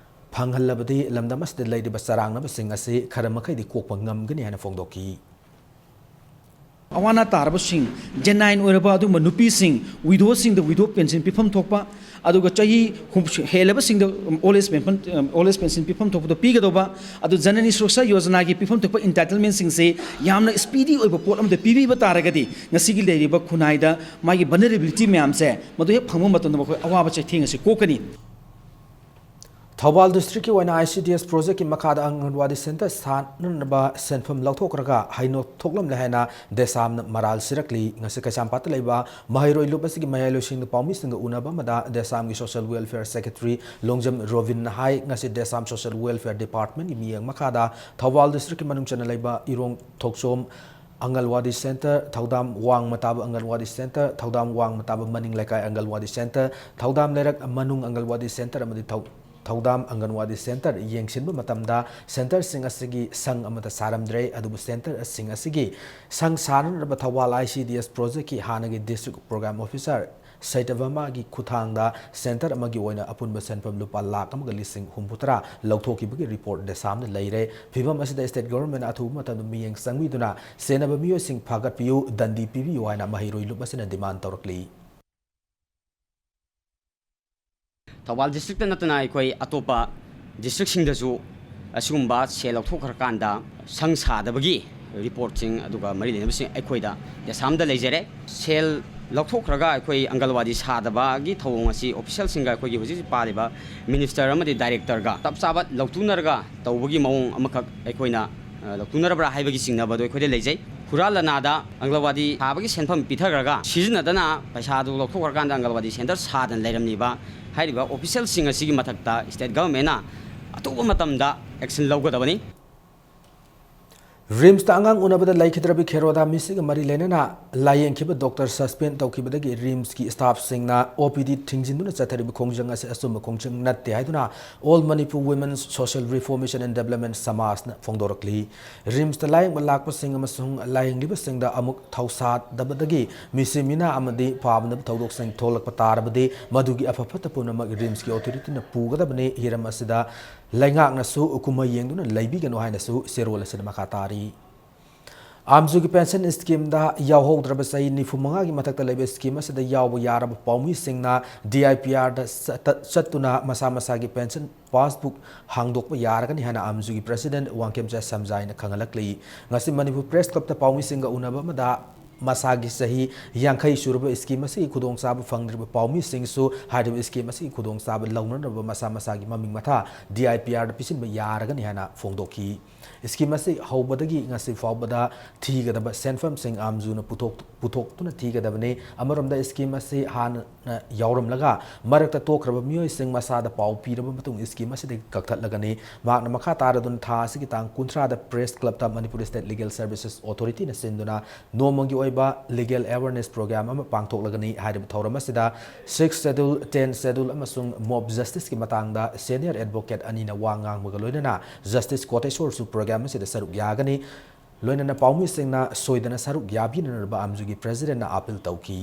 ꯐꯪꯍꯜꯂꯕꯗꯤ ꯂꯝꯗꯝ ꯑꯁꯤꯗ ꯂꯩꯔꯤꯕ ꯆꯔꯥꯡꯅꯕꯁꯤꯡ ꯑꯁꯤ ꯈꯔ ꯃꯈꯩꯗꯤ ꯀꯣꯛꯄ ꯉꯝꯒꯅꯤ ꯍꯥꯏꯅ ꯐꯣꯡꯗꯣꯛꯈꯤ꯫ ꯑꯋꯥ ꯑꯅꯥ ꯇꯥꯔꯕꯁꯤꯡ, ꯖꯦꯅꯥꯏꯟ ꯑꯣꯏꯔꯕ ꯑꯗꯨꯒꯨꯝꯕ ꯅꯨꯄꯤꯁꯤꯡ, ꯋꯤꯗꯣꯁꯤꯡꯗ ꯋꯤꯗꯣ ꯄꯦꯟꯁꯤꯟ ꯄꯤꯐꯝ ꯊꯣꯛꯄ, ꯑꯗꯨꯒ ꯆꯍꯤ ꯍꯨꯝꯐꯨ ꯍꯦꯜꯂꯕꯁꯤꯡꯗ old age pension, old age pension ꯄꯤꯐꯝ ꯊꯣꯛꯄꯗꯣ ꯄꯤꯒꯗꯧꯕ, ꯑꯗꯨ ꯖꯅꯅꯤ ꯁꯨꯔꯛꯁꯥ ꯌꯣꯖꯅꯥꯒꯤ ꯄꯤꯐꯝ ꯊꯣꯛꯄ entitlement ꯁꯤꯡꯁꯦ ꯌꯥꯝꯅ speedy ꯑꯣꯏꯕ ꯄꯣꯠ ꯑꯃꯗ ꯄꯤꯕꯤꯕ ꯇꯥꯔꯒꯗꯤ ꯉꯁꯤꯒꯤ ꯂꯩꯔꯤꯕ ꯈꯨꯟꯅꯥꯏꯗ ꯃꯥꯒꯤ vulnerability ꯃꯌꯥꯝꯁꯦ ꯃꯗꯨ ꯍꯦꯛ ꯐꯪꯕ ꯃꯇꯝꯗ ꯃꯈꯣꯏ ꯑꯋꯥꯕ ꯆꯩꯊꯦꯡ ꯑꯁꯤ ꯀꯣꯛꯀꯅꯤ꯫ ꯊꯧꯕꯥꯜ district ꯀꯤ ꯑꯣꯏꯅ ICDS project ꯀꯤ ꯃꯈꯥꯗ ꯑꯪꯒꯟꯋꯥꯗꯤ center ꯁꯥꯅꯅꯕ ꯁꯦꯟꯐꯝ ꯂꯧꯊꯣꯛꯈ꯭ꯔꯒ ꯍꯩꯅꯧ ꯊꯣꯛꯂꯝꯂꯦ ꯍꯥꯏꯅ ꯗꯦꯁꯥꯝꯅ ꯃꯔꯥꯜ ꯁꯤꯔꯛꯂꯤ꯫ ꯉꯁꯤ ꯀꯩꯁꯥꯝꯄꯥꯠꯇ ꯂꯩꯕ ꯃꯍꯩꯔꯣꯏ ꯂꯨꯞ ꯑꯁꯤꯒꯤ ꯃꯌꯥꯏꯂꯣꯏꯁꯤꯡꯅ ꯄꯥꯎꯃꯤꯁꯤꯡꯒ ꯎꯅꯕ ꯑꯃꯗ ꯗꯦꯁꯥꯝꯒꯤ social welfare secretary ꯂꯣꯡꯖꯝ ꯔꯣꯕꯤꯟꯅ ꯍꯥꯏ, ꯉꯁꯤ ꯗꯦꯁꯥꯝ social welfare department ꯀꯤ ꯃꯤꯠꯌꯦꯡ ꯃꯈꯥꯗ ꯊꯧꯕꯥꯜ district ꯀꯤ ꯃꯅꯨꯡ ꯆꯟꯅ ꯂꯩꯕ ꯏꯔꯣꯡ ꯊꯣꯛꯆꯣꯝ ꯑꯪꯒꯜꯋꯥꯗꯤ center, ꯊꯧꯗꯥꯝ ꯋꯥꯡꯃ ꯇꯥꯕ ꯑꯪꯒꯜꯋꯥꯗꯤ center, ꯊꯧꯗꯥꯝ ꯋꯥꯡꯃ ꯇꯥꯕ ꯃꯅꯤꯡ ꯂꯩꯀꯥꯏ ꯑꯪꯒꯜꯋꯥꯗꯤ center, ꯊꯧꯗꯥꯝ ꯂꯩꯔꯛ ꯃꯅꯨꯡ ꯑꯪꯒꯜꯋꯥꯗꯤ center ꯑꯃꯗꯤ ꯊꯧ-, ꯊꯧꯗꯥꯝ ꯑꯪꯒꯟꯋꯥꯗꯤ center ꯌꯦꯡꯁꯤꯟꯕ ꯃꯇꯝꯗ centerꯁꯤꯡ ꯑꯁꯤꯒꯤ ꯁꯪ ꯑꯃꯠꯇ ꯁꯥꯔꯝꯗ꯭ꯔꯦ꯫ ꯑꯗꯨꯕꯨ centerꯁꯤꯡ ꯑꯁꯤꯒꯤ ꯁꯪ ꯁꯥꯅꯅꯕ ꯊꯧꯕꯥꯜ ICDS project ꯀꯤ ꯍꯥꯟꯅꯒꯤ district program officer ꯁꯩꯇꯚꯃꯥꯒꯤ ꯈꯨꯠꯊꯥꯡꯗ center ꯑꯃꯒꯤ ꯑꯣꯏꯅ ꯑꯄꯨꯟꯕ ꯁꯦꯟꯐꯝ ꯂꯨꯄꯥ ꯂꯥꯈ ꯑꯃꯒ ꯂꯤꯁꯤꯡ ꯍꯨꯝꯐꯨꯇꯔꯥ ꯂꯧꯊꯣꯛꯈꯤꯕꯒꯤ report ꯗꯦꯁꯥꯝꯗ ꯂꯩꯔꯦ꯫ ꯐꯤꯚꯝ ꯑꯁꯤꯗ state government ꯑꯊꯨꯕ ꯃꯇꯝꯗ ꯃꯤꯠꯌꯦꯡ ꯆꯪꯕꯤꯗꯨꯅ ꯁꯦꯟꯅꯕ ꯃꯤꯑꯣꯏꯁꯤꯡ ꯐꯥꯒꯠꯄꯤꯌꯨ, ꯗꯟꯗꯤ ꯄꯤꯕꯤꯌꯨ ꯍꯥꯏꯅ ꯃꯍꯩꯔꯣꯏ ꯂꯨꯞ ꯑꯁꯤꯅ demand ꯇꯧꯔꯛꯂꯤ꯫ ꯊꯧꯕꯥꯜ district ꯇ ꯅꯠꯇꯅ ꯑꯩꯈꯣꯏ ꯑꯇꯣꯞꯄ district ꯁꯤꯡꯗꯁꯨ ꯑꯁꯤꯒꯨꯝꯕ ꯁꯦꯜ ꯂꯧꯊꯣꯛꯈ꯭ꯔꯀꯥꯟꯗ ꯁꯪ ꯁꯥꯗꯕꯒꯤ report ꯁꯤꯡ ꯑꯗꯨꯒ ꯃꯔꯤ ꯂꯩꯅꯕꯁꯤꯡ ꯑꯩꯈꯣꯏꯗ ꯗꯦꯁꯥꯝꯗ ꯂꯩꯖꯔꯦ꯫ ꯁꯦꯜ ꯂꯧꯊꯣꯛꯈ꯭ꯔꯒ ꯑꯩꯈꯣꯏ ꯑꯪꯒꯜꯋꯥꯗꯤ ꯁꯥꯗꯕꯒꯤ ꯊꯧꯑꯣꯡ ꯑꯁꯤ ꯑꯣꯐꯤꯁꯤꯌꯦꯜꯁꯤꯡꯒ ꯑꯩꯈꯣꯏꯒꯤ ꯍꯧꯖꯤꯛ ꯍꯧꯖꯤꯛ ꯄꯥꯜꯂꯤꯕ ꯃꯤꯅꯤꯁꯇꯔ ꯑꯃꯗꯤ ꯗꯥꯏꯔꯦꯛꯇꯔꯒ ꯆꯞ ꯆꯥꯕ ꯂꯧꯇꯨꯅꯔꯒ ꯇꯧꯕꯒꯤ ꯃꯑꯣꯡ ꯑꯃꯈꯛ ꯑꯩꯈꯣꯏꯅ, ꯑ, ꯂꯧꯇꯨꯅꯔꯕ꯭ꯔꯥ ꯍꯥꯏꯕꯒꯤ ꯆꯤꯡꯅꯕ ꯑꯗꯨ ꯑꯩꯈꯣꯏꯗ ꯂꯩꯖꯩ꯫ ꯍꯨꯔꯥꯜ ꯂꯅꯥꯗ ꯑꯪꯒꯜꯋꯥꯗꯤ ꯁꯥꯕꯒꯤ ꯁꯦꯟꯐꯝ ꯄꯤꯊꯈ꯭ꯔꯒ ꯁꯤꯖꯤꯟꯅꯗꯅ ꯄꯩꯁꯥꯗꯨ ꯂꯧꯊꯣꯛꯈ꯭ꯔꯀꯥꯟꯗ ꯑꯪꯒꯜꯋꯥꯗꯤ ꯁꯦꯟꯇꯔ ꯁꯥꯗꯅ ꯂꯩꯔꯝꯂꯤꯕ ꯍꯥꯏꯔꯤꯕ ꯑꯣꯐꯤꯁꯤꯌꯦꯜꯁꯤꯡ ꯑꯁꯤꯒꯤ ꯃꯊꯛꯇ ꯁ꯭ꯇꯦꯠ ꯒꯚꯔꯟꯃꯦꯟꯅ ꯑꯊꯨꯕ ꯃꯇꯝꯗ ꯑꯦꯛꯁꯟ ꯂꯧꯒꯗꯕꯅꯤ꯫ ꯔꯤꯝꯁꯇ ꯑꯉꯥꯡ ꯎꯅꯕꯗ ꯂꯩꯈꯤꯗ꯭ꯔꯕꯤ ꯈꯦꯔꯣꯗꯥ ꯃꯤꯁꯤꯒ ꯃꯔꯤ ꯂꯩꯅꯅ ꯂꯥꯌꯦꯡꯈꯤꯕ ꯗꯣꯛꯇꯔ ꯁꯁꯄꯦꯟ ꯇꯧꯈꯤꯕꯗꯒꯤ ꯔꯤꯝꯁꯀꯤ ꯁ꯭ꯇꯥꯐꯁꯤꯡꯅ ꯑꯣ ꯄꯤ ꯗꯤ ꯊꯤꯡꯖꯤꯟꯗꯨꯅ ꯆꯠꯊꯔꯤꯕ ꯈꯣꯡꯖꯪ ꯑꯁꯤ ꯑꯆꯨꯝꯕ ꯈꯣꯡꯖꯪ ꯅꯠꯇꯦ ꯍꯥꯏꯗꯨꯅ all Manipur women's social reformation and development ꯁꯃꯥꯖꯅ ꯐꯣꯡꯗꯣꯔꯛꯂꯤ꯫ ꯔꯤꯝꯁꯇ ꯂꯥꯌꯦꯡꯕ ꯂꯥꯛꯄꯁꯤꯡ ꯑꯃꯁꯨꯡ ꯂꯥꯌꯦꯡꯂꯤꯕꯁꯤꯡꯗ ꯑꯃꯨꯛ ꯊꯧꯁꯥꯗꯕꯗꯒꯤ ꯃꯤꯁꯤ ꯃꯤꯅꯥ ꯑꯃꯗꯤ ꯄꯥꯝꯗꯕ ꯊꯧꯗꯣꯛꯁꯤꯡ ꯊꯣꯛꯂꯛꯄ ꯇꯥꯔꯕꯗꯤ ꯃꯗꯨꯒꯤ ꯑꯐ ꯐꯠꯇ ꯄꯨꯝꯅꯃꯛ ꯔꯤꯝꯁꯀꯤ ꯑꯣꯊꯣꯔꯤꯇꯤꯅ ꯄꯨꯒꯗꯕꯅꯤ꯫ ꯍꯤꯔꯝ ꯑꯁꯤꯗ ꯂꯩꯉꯥꯛꯅꯁꯨ ꯀꯨꯝꯍꯩ ꯌꯦꯡꯗꯨꯅ ꯂꯩꯕꯤꯒꯅꯨ ꯍꯥꯏꯅꯁꯨ ꯆꯦꯔꯣꯜ ꯑꯁꯤꯗ ꯃꯈꯥ ꯇꯥꯔꯤ꯫ ꯑꯥꯝꯖꯨꯒꯤ ꯄꯦꯟꯁꯟ ꯁ꯭ꯀꯤꯝꯗ ꯌꯥꯎꯍꯧꯗ꯭ꯔꯕ ꯆꯍꯤ ꯅꯤꯐꯨ ꯃꯉꯥꯒꯤ ꯃꯊꯛꯇ ꯂꯩꯕ ꯁ꯭ꯀꯤꯝ ꯑꯁꯤꯗ ꯌꯥꯎꯕ ꯌꯥꯔꯕ ꯄꯥꯎꯃꯤꯁꯤꯡꯅ ꯗꯤ ꯑꯥꯏ ꯄꯤ ꯑꯥꯔꯗ ꯆꯠꯇ-, ꯆꯠꯇꯨꯅ ꯃꯁꯥ ꯃꯁꯥꯒꯤ ꯄꯦꯟꯁꯟ ꯄꯥꯁꯕꯨꯛ ꯍꯥꯡꯗꯣꯛꯄ ꯌꯥꯔꯒꯅꯤ ꯍꯥꯏꯅ ꯑꯥꯝꯖꯨꯒꯤ ꯄ꯭ꯔꯁꯤꯗꯦꯟꯠ ꯋꯥꯡꯈꯦꯝꯆꯥ ꯁꯝꯖꯥꯏꯅ ꯈꯪꯍꯜꯂꯛꯂꯤ꯫ ꯉꯁꯤ ꯃꯅꯤꯄꯨꯔ ꯄ꯭ꯔꯦꯁ ꯀ꯭ꯂꯕꯇ ꯄꯥꯎꯃꯤꯁꯤꯡꯒ ꯎꯅꯕ ꯑꯃꯗ ꯃꯁꯥꯒꯤ ꯆꯍꯤ ꯌꯥꯡꯈꯩ ꯁꯨꯔꯕ ꯁ꯭ꯀꯤꯝ ꯑꯁꯤꯒꯤ ꯈꯨꯗꯣꯡꯆꯥꯕ ꯐꯪꯗ꯭ꯔꯤꯕ ꯄꯥꯎꯃꯤꯁꯤꯡꯁꯨ ꯍꯥꯏꯔꯤꯕ ꯁ꯭ꯀꯤꯝ ꯑꯁꯤꯒꯤ ꯈꯨꯗꯣꯡꯆꯥꯕ ꯂꯧꯅꯅꯕ ꯃꯁꯥ ꯃꯁꯥꯒꯤ ꯃꯃꯤꯡ ꯃꯊꯥ ꯗꯤ ꯑꯥꯏ ꯄꯤ ꯑꯥꯔꯗ ꯄꯤꯁꯤꯟꯕ ꯌꯥꯔꯒꯅꯤ ꯍꯥꯏꯅ ꯐꯣꯡꯗꯣꯛꯈꯤ꯫ ꯁ꯭ꯀꯤꯝ ꯑꯁꯤ ꯍꯧꯕꯗꯒꯤ ꯉꯁꯤ ꯐꯥꯎꯕꯗ ꯊꯤꯒꯗꯕ ꯁꯦꯟꯐꯝꯁꯤꯡ ꯑꯥꯝꯖꯨꯅ ꯄꯨꯊꯣꯛ-, ꯄꯨꯊꯣꯛꯇꯨꯅ ꯊꯤꯒꯗꯕꯅꯤ꯫ ꯑꯃꯔꯣꯝꯗ ꯁ꯭ꯀꯤꯝ ꯑꯁꯤ ꯍꯥꯟꯅ ꯌꯥꯎꯔꯝꯂꯒ ꯃꯔꯛꯇ ꯇꯣꯛꯈ꯭ꯔꯕ ꯃꯤꯑꯣꯏꯁꯤꯡ ꯃꯁꯥꯗ ꯄꯥꯎ ꯄꯤꯔꯕ ꯃꯇꯨꯡ ꯁ꯭ꯀꯤꯝ ꯑꯁꯤꯗꯒꯤ ꯀꯛꯊꯠꯂꯒꯅꯤ꯫ ꯃꯍꯥꯛꯅ ꯃꯈꯥ ꯇꯥꯔꯗꯨꯅ ꯊꯥ ꯑꯁꯤꯒꯤ ꯇꯥꯡ ꯀꯨꯟꯊ꯭ꯔꯥꯗ ꯄ꯭ꯔꯦꯁ ꯀ꯭ꯂꯕꯇ ꯃꯅꯤꯄꯨꯔ ꯁ꯭ꯇꯦꯠ ꯂꯤꯒꯦꯜ ꯁꯔꯚꯤꯁꯦꯁ ꯑꯣꯊꯣꯔꯤꯇꯤꯅ ꯁꯤꯟꯗꯨꯅ ꯅꯣꯡꯃꯒꯤ ꯑꯣꯏꯕ ꯂꯤꯒꯦꯜ ꯑꯦꯋꯥꯔꯅꯦꯁ ꯄ꯭ꯔꯣꯒ꯭ꯔꯥꯝ ꯑꯃ ꯄꯥꯡꯊꯣꯛꯂꯒꯅꯤ꯫ ꯍꯥꯏꯔꯤꯕ ꯊꯧꯔꯝ ꯑꯁꯤꯗ ꯁꯤꯛꯁ ꯁꯦꯗꯨꯜ, ꯇꯦꯟ ꯁꯦꯗꯨꯜ ꯑꯃꯁꯨꯡ ꯃꯣꯕ ꯖꯁꯇꯤꯁꯀꯤ ꯃꯇꯥꯡꯗ ꯁꯦꯅꯤꯌꯔ ꯑꯦꯗꯚꯣꯀꯦꯠ ꯑꯅꯤꯅ ꯋꯥ ꯉꯥꯡꯕꯒ ꯂꯣꯏꯅꯅ ꯖꯁꯇꯤꯁ ꯀꯣꯇꯦꯁꯣꯔꯁꯨ ꯄ꯭ꯔꯣꯒ꯭ꯔꯥꯝ ꯑꯁꯤꯗ ꯁꯔꯨꯛ ꯌꯥꯒꯅꯤ꯫ ꯂꯣꯏꯅꯅ ꯄꯥꯎꯃꯤꯁꯤꯡꯅ ꯁꯣꯏꯗꯅ ꯁꯔꯨꯛ ꯌꯥꯕꯤꯅꯅꯕ ꯑꯥꯝꯖꯨꯒꯤ ꯄ꯭ꯔꯁꯤꯗꯦꯟꯠꯅ ꯑꯥꯄꯤꯜ ꯇꯧꯈꯤ꯫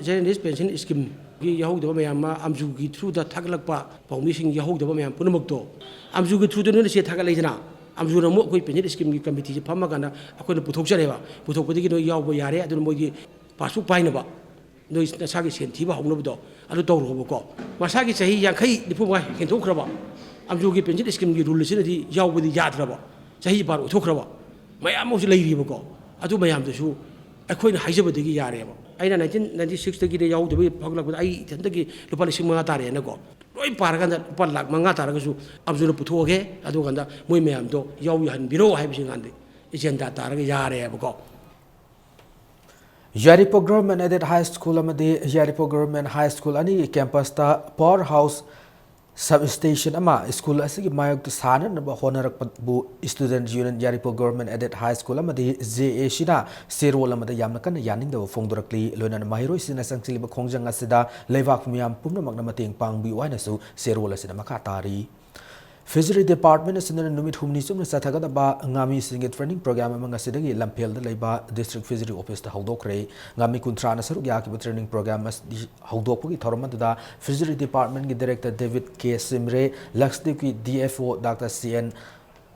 ꯖꯦꯅꯔꯦꯜ ꯄꯦꯟꯁꯟ ꯁ꯭ꯀꯤꯝꯒꯤ ꯌꯥꯎꯍꯧꯗꯕ ꯃꯌꯥꯝ ꯑꯃ, ꯑꯥꯝꯖꯨꯒꯤ ꯊ꯭ꯔꯨꯗ ꯊꯥꯒꯠꯂꯛꯄ ꯄꯥꯎꯃꯤꯁꯤꯡ ꯌꯥꯎꯍꯧꯗꯕ ꯃꯌꯥꯝ ꯄꯨꯝꯅꯃꯛꯇꯣ ꯑꯥꯝꯖꯨꯒꯤ ꯊ꯭ꯔꯨꯗ ꯅꯣꯏꯅ ꯆꯦ ꯊꯥꯒꯠꯂꯛꯏꯗꯅ, ꯑꯥꯝꯖꯨꯅ ꯑꯃꯨꯛ ꯑꯩꯈꯣꯏ ꯄꯦꯟꯁꯟ ꯁ꯭ꯀꯤꯝꯒꯤ ꯀꯃꯤꯇꯤꯁꯦ ꯐꯝꯃꯀꯥꯟꯗ ꯑꯩꯈꯣꯏꯅ ꯄꯨꯊꯣꯛꯆꯔꯦꯕ꯫ ꯄꯨꯊꯣꯛꯄꯗꯒꯤ ꯅꯣꯏ ꯌꯥꯎꯕ ꯌꯥꯔꯦ, ꯑꯗꯨꯅ ꯃꯣꯏꯒꯤ ꯄꯥꯁꯕꯨꯛ ꯄꯥꯏꯅꯕ ꯅꯣꯏ ꯅꯁꯥꯒꯤ ꯁꯦꯟ ꯊꯤꯕ ꯍꯧꯅꯕꯗꯣ ꯑꯗꯨ ꯇꯧꯔꯣꯕꯀꯣ꯫ ꯃꯁꯥꯒꯤ ꯆꯍꯤ ꯌꯥꯡꯈꯩ, ꯅꯤꯐꯨ ꯃꯉꯥ ꯍꯦꯟꯗꯣꯛꯈ꯭ꯔꯕ, ꯑꯥꯝꯖꯨꯒꯤ ꯄꯦꯟꯁꯟ ꯁ꯭ꯀꯤꯝꯒꯤ ꯔꯨꯜ ꯑꯁꯤꯅꯗꯤ ꯌꯥꯎꯕꯗꯤ ꯌꯥꯗ꯭ꯔꯕ, ꯆꯍꯤ ꯕꯥꯔ ꯑꯣꯏꯊꯣꯛꯈ꯭ꯔꯕ ꯃꯌꯥꯝ ꯑꯃꯁꯨ ꯂꯩꯔꯤꯕꯀꯣ꯫ ꯑꯗꯨ ꯃꯌꯥꯝꯗꯨꯁꯨ ꯑꯩꯈꯣꯏꯅ ꯍꯥꯏꯖꯕꯗꯒꯤ ꯌꯥꯔꯦꯕ꯫ ꯑꯩꯅ ꯅꯥꯏꯟꯇꯤꯟ ꯅꯥꯏꯟꯇꯤ ꯁꯤꯛꯁꯇꯒꯤꯗꯤ ꯌꯥꯎꯗꯕꯒꯤ ꯐꯒꯠꯂꯛꯄꯗ ꯑꯩ ꯏꯊꯟꯇꯒꯤ ꯂꯨꯄꯥ ꯂꯤꯁꯤꯡ ꯃꯉꯥ ꯇꯥꯔꯦꯅꯀꯣ꯫ ꯂꯣꯏ ꯄꯥꯔꯀꯥꯟꯗ ꯂꯨꯄꯥ ꯂꯥꯈ ꯃꯉꯥ ꯇꯥꯔꯒꯁꯨ ꯑꯞꯖꯨꯅ ꯄꯨꯊꯣꯛꯑꯒꯦ꯫ ꯑꯗꯨꯀꯥꯟꯗ ꯃꯣꯏ ꯃꯌꯥꯝꯗꯣ ꯌꯥꯎ ꯌꯥꯍꯟꯕꯤꯔꯣ ꯍꯥꯏꯕꯁꯤꯡ ꯀꯥꯟꯗ ꯑꯦꯖꯦꯟꯗꯥ ꯇꯥꯔꯒ ꯌꯥꯔꯦꯕꯀꯣ꯫ ꯌꯥꯏꯔꯤꯄꯣꯛ Government Aided High School ꯑꯃꯗꯤ ꯌꯥꯏꯔꯤꯄꯣꯛ Government High School ꯑꯅꯤꯒꯤ campus ꯇ power house substation ꯑꯃ school ꯑꯁꯤꯒꯤ ꯃꯥꯌꯣꯛꯇ ꯁꯥꯅꯅꯕ ꯍꯣꯠꯅꯔꯛꯄꯕꯨ Student Union ꯌꯥꯏꯔꯤꯄꯣꯛ Government Aided High School ꯑꯃꯗꯤ J A C ꯅ ꯆꯦꯔꯣꯜ ꯑꯃꯗ ꯌꯥꯝꯅ ꯀꯟꯅ ꯌꯥꯅꯤꯡꯗꯕ ꯐꯣꯡꯗꯣꯔꯛꯂꯤ꯫ ꯂꯣꯏꯅꯅ ꯃꯍꯩꯔꯣꯏꯁꯤꯡꯅ ꯆꯪꯁꯤꯜꯂꯤꯕ ꯈꯣꯡꯖꯪ ꯑꯁꯤꯗ ꯂꯩꯕꯥꯛ ꯃꯤꯌꯥꯝ ꯄꯨꯝꯅꯃꯛꯅ ꯃꯇꯦꯡ ꯄꯥꯡꯕꯤꯌꯨ ꯍꯥꯏꯅꯁꯨ ꯆꯦꯔꯣꯜ ꯑꯁꯤꯗ ꯃꯈꯥ ꯇꯥꯔꯤ꯫ Fishery Department ꯑꯁꯤꯅ ꯅꯨꯃꯤꯠ ꯍꯨꯝꯅꯤ ꯆꯨꯞꯅ ꯆꯠꯊꯒꯗꯕ ꯉꯥꯃꯤꯁꯤꯡꯒꯤ training program ꯑꯃ ꯉꯁꯤꯗꯒꯤ ꯂꯝꯐꯦꯜꯗ ꯂꯩꯕ District Fishery Office ꯇ ꯍꯧꯗꯣꯛꯈ꯭ꯔꯦ꯫ ꯉꯥꯃꯤ ꯀꯨꯟꯊ꯭ꯔꯥꯅ ꯁꯔꯨꯛ ꯌꯥꯈꯤꯕ training program ꯑꯁꯤ ꯍꯧꯗꯣꯛꯄꯒꯤ ꯊꯧꯔꯝ ꯑꯗꯨꯗ Fishery Department ꯀꯤ Director David K ꯁꯤꯝꯔꯦ, ꯂꯛꯁꯗꯤꯞꯀꯤ D F O Doctor C N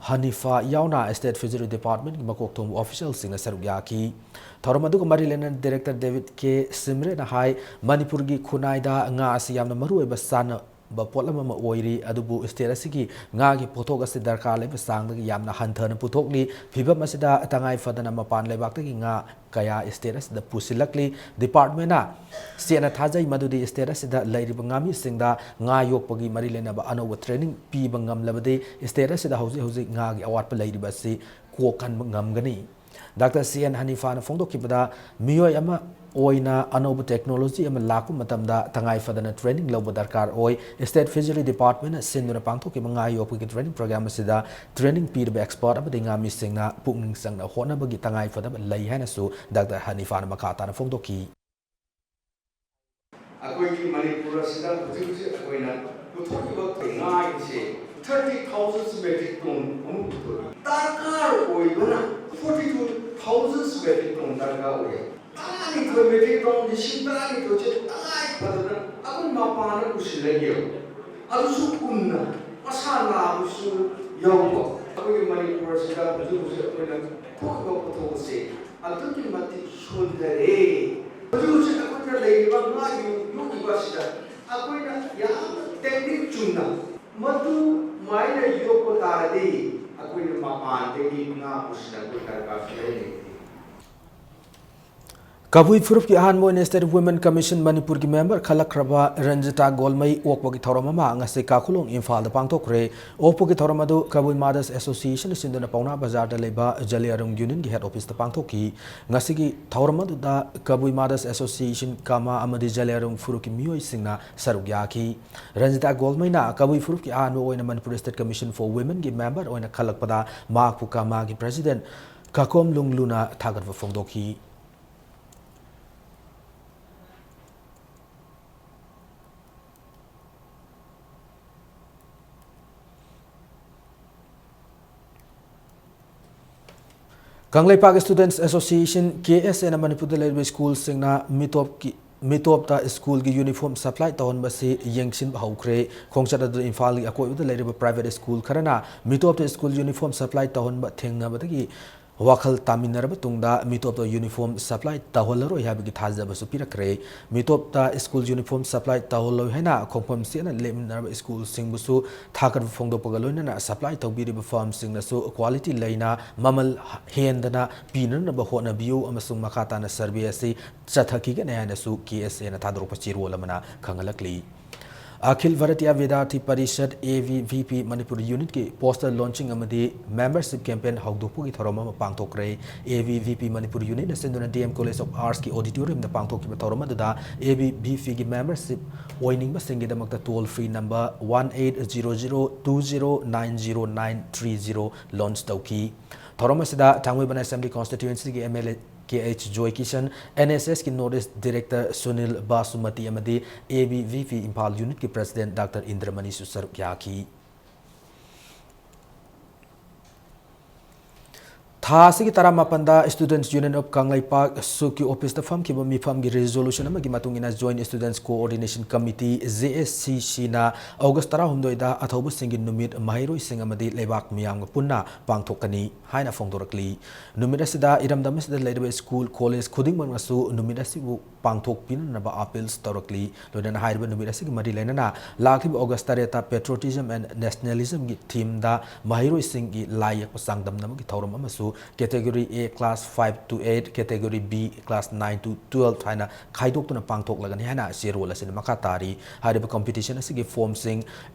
ꯍꯅꯤꯐꯥ ꯌꯥꯎꯅ State Fishery Department ꯀꯤ ꯃꯀꯣꯛ ꯊꯣꯡꯕ official ꯁꯤꯡꯅ ꯁꯔꯨꯛ ꯌꯥꯈꯤ꯫ ꯊꯧꯔꯝ ꯑꯗꯨꯒ ꯃꯔꯤ ꯂꯩꯅꯅ Director David K ꯁꯤꯝꯔꯦꯅ ꯍꯥꯏ, ꯃꯅꯤꯄꯨꯔꯒꯤ ꯈꯨꯟꯅꯥꯏꯗ ꯉꯥ ꯑꯁꯤ ꯌꯥꯝꯅ ꯃꯔꯨꯑꯣꯏꯕ ꯆꯥꯅꯕ ꯄꯣꯠꯂꯝ ꯑꯃ ꯑꯣꯏꯔꯤ, ꯑꯗꯨꯕꯨ state ꯑꯁꯤꯒꯤ ꯉꯥꯒꯤ ꯄꯣꯠꯊꯣꯛ ꯑꯁꯤ ꯗꯔꯀꯥꯔ ꯂꯩꯕ ꯆꯥꯡꯗꯒꯤ ꯌꯥꯝꯅ ꯍꯟꯊꯅ ꯄꯨꯊꯣꯛꯂꯤ꯫ ꯐꯤꯚꯝ ꯑꯁꯤꯗ ꯇꯉꯥꯏ ꯐꯗꯅ ꯃꯄꯥꯟ ꯂꯩꯕꯥꯛꯇꯒꯤ ꯉꯥ ꯀꯌꯥ state ꯑꯁꯤꯗ ꯄꯨꯁꯤꯜꯂꯛꯂꯤ꯫ Department ꯅ ꯆꯦꯠꯅ ꯊꯥꯖꯩ ꯃꯗꯨꯗꯤ state ꯑꯁꯤꯗ ꯂꯩꯔꯤꯕ ꯉꯥꯃꯤꯁꯤꯡꯗ ꯉꯥ ꯌꯣꯛꯄꯒꯤ ꯃꯔꯤ ꯂꯩꯅꯕ ꯑꯅꯧꯕ training ꯄꯤꯕ ꯉꯝꯂꯕꯗꯤ state ꯑꯁꯤꯗ ꯍꯧꯖꯤꯛ ꯍꯧꯖꯤꯛ ꯉꯥꯒꯤ ꯑꯋꯥꯠꯄ ꯂꯩꯔꯤꯕ ꯑꯁꯤ ꯀꯣꯛꯍꯟꯕ ꯉꯝꯒꯅꯤ꯫ Doctor C N ꯍꯅꯤꯐꯥꯅ ꯐꯣꯡꯗꯣꯛꯈꯤꯕꯗ, ꯃꯤꯑꯣꯏ ꯑꯃ ꯑꯣꯏꯅ ꯑꯅꯧꯕ technology ꯑꯃ ꯂꯥꯛꯄ ꯃꯇꯝꯗ ꯇꯉꯥꯏ ꯐꯗꯅ training ꯂꯧꯕ ꯗꯔꯀꯥꯔ ꯑꯣꯏ꯫ State Fishery Department ꯅ ꯁꯤꯟꯗꯨꯅ ꯄꯥꯡꯊꯣꯛꯈꯤꯕ ꯉꯥ ꯌꯣꯛꯄꯒꯤ training program ꯑꯁꯤꯗ training ꯄꯤꯔꯤꯕ expert ꯑꯃꯗꯤ ꯉꯥꯃꯤꯁꯤꯡꯅ ꯄꯨꯛꯅꯤꯡ ꯆꯪꯅ ꯍꯣꯠꯅꯕꯒꯤ ꯇꯉꯥꯏ ꯐꯗꯕ ꯂꯩ ꯍꯥꯏꯅꯁꯨ Doctor ꯍꯅꯤꯐꯥꯅ ꯃꯈꯥ ꯇꯥꯅ ꯐꯣꯡꯗꯣꯛꯈꯤ꯫ ꯑꯩꯈꯣꯏꯒꯤ ꯃꯅꯤꯄꯨꯔ ꯑꯁꯤꯗ ꯍꯧꯖꯤꯛ ꯍꯧꯖꯤꯛ ꯑꯩꯈꯣꯏꯅ ꯄꯨꯊꯣꯛꯂꯤꯕ ꯉꯥꯒꯤꯁꯦ thirty thousand metric ton ꯑꯃꯨꯛ ꯄꯨꯊꯣꯛꯏ꯫ ꯗꯔꯀꯥꯔ ꯑꯣꯏꯕꯅ forty two thousand metric ton ꯗꯔꯀꯥꯔ ꯑꯣꯏ꯫ ꯇꯔꯥꯅꯤꯊꯣꯏ metric ton, ꯂꯤꯁꯤꯡ ꯇꯔꯥꯅꯤꯊꯣꯏꯁꯦ ꯇꯉꯥꯏ ꯐꯗꯅ ꯑꯗꯨꯝ ꯃꯄꯥꯟꯗ ꯄꯨꯁꯤꯜꯂꯒꯦꯕ꯫ ꯑꯗꯨꯁꯨ ꯎꯟꯅ, ꯃꯁꯥ ꯅꯥꯕꯁꯨ ꯌꯥꯎꯕ꯫ ꯑꯩꯈꯣꯏꯒꯤ ꯃꯅꯤꯄꯨꯔ ꯑꯁꯤꯗ ꯍꯧꯖꯤꯛ ꯍꯧꯖꯤꯛ ꯑꯩꯈꯣꯏꯅ ꯊꯣꯛꯏꯕ ꯄꯣꯠꯊꯣꯛ ꯑꯁꯦ ꯑꯗꯨꯛꯀꯤ ꯃꯇꯤꯛ ꯁꯣꯟꯊꯔꯦ꯫ ꯍꯧꯖꯤꯛ ꯍꯧꯖꯤꯛ ꯑꯩꯈꯣꯏꯅ ꯂꯩꯔꯤꯕ ꯉꯥ ꯌꯣꯛ-, ꯌꯣꯛꯂꯤꯕ ꯑꯁꯤꯗ ꯑꯩꯈꯣꯏꯅ ꯌꯥꯝꯅ technique ꯆꯨꯝꯅ ꯃꯗꯨꯃꯥꯏꯅ ꯌꯣꯛꯄ ꯇꯥꯔꯗꯤ ꯑꯩꯈꯣꯏꯅ ꯃꯄꯥꯟꯗꯒꯤ ꯉꯥ ꯄꯨꯁꯤꯜꯂꯛꯄ ꯗꯔꯀꯥꯔꯁꯨ ꯂꯩ ꯂꯩꯇꯦ꯫ ꯀꯕꯨꯏ ꯐꯨꯔꯨꯞꯀꯤ ꯑꯍꯥꯟꯕ ꯑꯣꯏꯅ State Women Commission ꯃꯅꯤꯄꯨꯔꯒꯤ member ꯈꯜꯂꯛꯈ꯭ꯔꯕ ꯔꯟꯖꯤꯇꯥ ꯒꯣꯜꯃꯩ ꯑꯣꯛꯄꯒꯤ ꯊꯧꯔꯝ ꯑꯃ ꯉꯁꯤ ꯀꯥꯈꯨꯂꯣꯡ ꯏꯝꯐꯥꯜꯗ ꯄꯥꯡꯊꯣꯛꯈ꯭ꯔꯦ꯫ ꯑꯣꯛꯄꯒꯤ ꯊꯧꯔꯝ ꯑꯗꯨ Kabui Mothers Association ꯁꯤꯟꯗꯨꯅ ꯄꯥꯎꯅꯥ ꯕꯖꯥꯔꯗ ꯂꯩꯕ ꯖꯂꯤꯌꯥꯔꯨꯡ unionꯒꯤ head officeꯇ ꯄꯥꯡꯊꯣꯛꯈꯤ꯫ ꯉꯁꯤꯒꯤ ꯊꯧꯔꯝ ꯑꯗꯨꯗ Kabui Mothers Association, ꯀꯥꯃꯥ ꯑꯃꯗꯤ ꯖꯂꯤꯌꯥꯔꯨꯡ ꯐꯨꯔꯨꯞꯀꯤ ꯃꯤꯑꯣꯏꯁꯤꯡꯅ ꯁꯔꯨꯛ ꯌꯥꯈꯤ꯫ ꯔꯟꯖꯤꯇꯥ ꯒꯣꯜꯃꯩꯅ ꯀꯕꯨꯏ ꯐꯨꯔꯨꯞꯀꯤ ꯑꯍꯥꯟꯕ ꯑꯣꯏꯅ Manipur State Commission for Womenꯒꯤ member ꯑꯣꯏꯅ ꯈꯜꯂꯛꯄꯗ ꯃꯍꯥꯛꯄꯨ ꯀꯥꯃꯥꯒꯤ president ꯀꯥꯀꯣꯝ ꯂꯨꯡꯂꯨꯅ ꯊꯥꯒꯠꯄ ꯐꯣꯡꯗꯣꯛꯈꯤ꯫ ꯀꯪꯂꯩꯄꯥꯛ Students Association, KSAꯅ ꯃꯅꯤꯄꯨꯔꯗ ꯂꯩꯔꯤꯕ schoolꯁꯤꯡꯅ ꯃꯤꯇꯣꯞꯀꯤ, ꯃꯤꯇꯣꯞꯇ schoolꯒꯤ uniform supply ꯇꯧꯍꯟꯕꯁꯤ ꯌꯦꯡꯁꯤꯟꯕ ꯍꯧꯈ꯭ꯔꯦ꯫ ꯈꯣꯡꯆꯠ ꯑꯗꯨꯗ ꯏꯝꯐꯥꯜꯒꯤ ꯑꯀꯣꯏꯕꯗ ꯂꯩꯔꯤꯕ private school ꯈꯔꯅ ꯃꯤꯇꯣꯞꯇ school uniform supply ꯇꯧꯍꯟꯕ ꯊꯦꯡꯅꯕꯗꯒꯤ ꯋꯥꯈꯜ ꯇꯥꯃꯤꯟꯅꯔꯕ ꯇꯨꯡꯗ ꯃꯤꯇꯣꯞꯇ uniform supply ꯇꯧꯍꯜꯂꯔꯣꯏ ꯍꯥꯏꯕꯒꯤ ꯊꯥꯖꯕꯁꯨ ꯄꯤꯔꯛꯈ꯭ꯔꯦ꯫ ꯃꯤꯇꯣꯞꯇ school uniform supply ꯇꯧꯍꯜꯂꯣꯏ ꯍꯥꯏꯅ ꯈꯣꯡꯐꯝ ꯆꯦꯠꯅ ꯂꯦꯞꯃꯤꯟꯅꯔꯕ schoolꯁꯤꯡꯕꯨꯁꯨ ꯊꯥꯒꯠꯄ ꯐꯣꯡꯗꯣꯛꯄꯒ ꯂꯣꯏꯅꯅ supply ꯇꯧꯕꯤꯔꯤꯕ firmꯁꯤꯡꯅꯁꯨ quality ꯂꯩꯅ, ꯃꯃꯜ ꯍꯦꯟꯗꯅ ꯄꯤꯅꯅꯕ ꯍꯣꯠꯅꯕꯤꯌꯨ ꯑꯃꯁꯨꯡ ꯃꯈꯥ ꯇꯥꯅ survey ꯑꯁꯤ ꯆꯠꯊꯈꯤꯒꯅꯤ ꯍꯥꯏꯅꯁꯨ KSAꯅ ꯊꯥꯗꯣꯔꯛꯄ ꯆꯦꯔꯣꯜ ꯑꯃꯅ ꯈꯪꯍꯜꯂꯛꯂꯤ꯫ ꯑꯈꯤꯜ Bharatiya ꯚꯤꯗ꯭ꯌꯥꯔꯊꯤ parishad, ABVP Manipur unitꯀꯤ poster launching ꯑꯃꯗꯤ membership campaign ꯍꯧꯗꯣꯛꯄꯒꯤ ꯊꯧꯔꯝ ꯑꯃ ꯄꯥꯡꯊꯣꯛꯈ꯭ꯔꯦ꯫ ABVP ꯃꯅꯤꯄꯨꯔ unitꯅ ꯁꯤꯟꯗꯨꯅ DM College of Artsꯀꯤ auditoriumꯗ ꯄꯥꯡꯊꯣꯛꯈꯤꯕ ꯊꯧꯔꯝ ꯑꯗꯨꯗ ABVPꯒꯤ membership ꯑꯣꯏꯅꯤꯡꯕꯁꯤꯡꯒꯤꯗꯃꯛꯇ toll free number one eight zero zero two zero nine zero nine three zero launch ꯇꯧꯈꯤ꯫ ꯊꯧꯔꯝ ꯑꯁꯤꯗ ꯊꯥꯡꯃꯩꯕꯟ Assembly Constituencyꯒꯤ MLA KH ꯖꯣꯏꯀꯤꯁꯟ, NSSꯀꯤ North East Director ꯁꯨꯅꯤꯜ ꯕꯥꯁꯨꯃꯇꯤ ꯑꯃꯗꯤ ABVP ꯏꯝꯐꯥꯜ unitꯀꯤ president Doctor ꯏꯟꯗ꯭ꯔꯃꯅꯤꯁꯨ ꯁꯔꯨꯛ ꯌꯥꯈꯤ꯫ ꯊꯥ ꯑꯁꯤꯒꯤ ꯇꯔꯥꯃꯥꯄꯟꯗ Students Union of Kangleipak, SUCꯀꯤ officeꯇ ꯐꯝꯈꯤꯕ ꯃꯤꯐꯝꯒꯤ resolution ꯑꯃꯒꯤ ꯃꯇꯨꯡ ꯏꯟꯅ Joint Students Coordination Committee, JSCCꯅ August ꯇꯔꯥꯍꯨꯝꯗꯣꯏꯗ ꯑꯊꯧꯕꯁꯤꯡꯒꯤ ꯅꯨꯃꯤꯠ ꯃꯍꯩꯔꯣꯏꯁꯤꯡ ꯑꯃꯗꯤ ꯂꯩꯕꯥꯛ ꯃꯤꯌꯥꯝꯒ ꯄꯨꯟꯅ ꯄꯥꯡꯊꯣꯛꯀꯅꯤ ꯍꯥꯏꯅ ꯐꯣꯡꯗꯣꯔꯛꯂꯤ꯫ ꯅꯨꯃꯤꯠ ꯑꯁꯤꯗ ꯏꯔꯝꯗꯝ ꯑꯁꯤꯗ ꯂꯩꯔꯤꯕ school, college ꯈꯨꯗꯤꯡꯃꯛꯅꯁꯨ ꯅꯨꯃꯤꯠ ꯑꯁꯤꯕꯨ ꯄꯥꯡꯊꯣꯛꯄꯤꯅꯅꯕ appeals ꯇꯧꯔꯛꯂꯤ꯫ ꯂꯣꯏꯅꯅ ꯍꯥꯏꯔꯤꯕ ꯅꯨꯃꯤꯠ ꯑꯁꯤꯒꯤ ꯃꯔꯤ ꯂꯩꯅꯅ ꯂꯥꯛꯂꯤꯕ August ꯇꯔꯦꯠꯇ Patriotism and Nationalismꯒꯤ themeꯗ ꯃꯍꯩꯔꯣꯏꯁꯤꯡꯒꯤ ꯂꯥꯏ ꯌꯦꯛꯄ ꯆꯥꯡꯗꯝꯅꯕꯒꯤ ꯊꯧꯔꯝ ꯑꯃꯁꯨ Category A class five to eight, Category B class nine to twelve ꯍꯥꯏꯅ ꯈꯥꯏꯗꯣꯛꯇꯨꯅ ꯄꯥꯡꯊꯣꯛꯂꯒꯅꯤ ꯍꯥꯏꯅ ꯆꯦꯔꯣꯜ ꯑꯁꯤꯅ ꯃꯈꯥ ꯇꯥꯔꯤ꯫ ꯍꯥꯏꯔꯤꯕ competition ꯑꯁꯤꯒꯤ formꯁꯤꯡ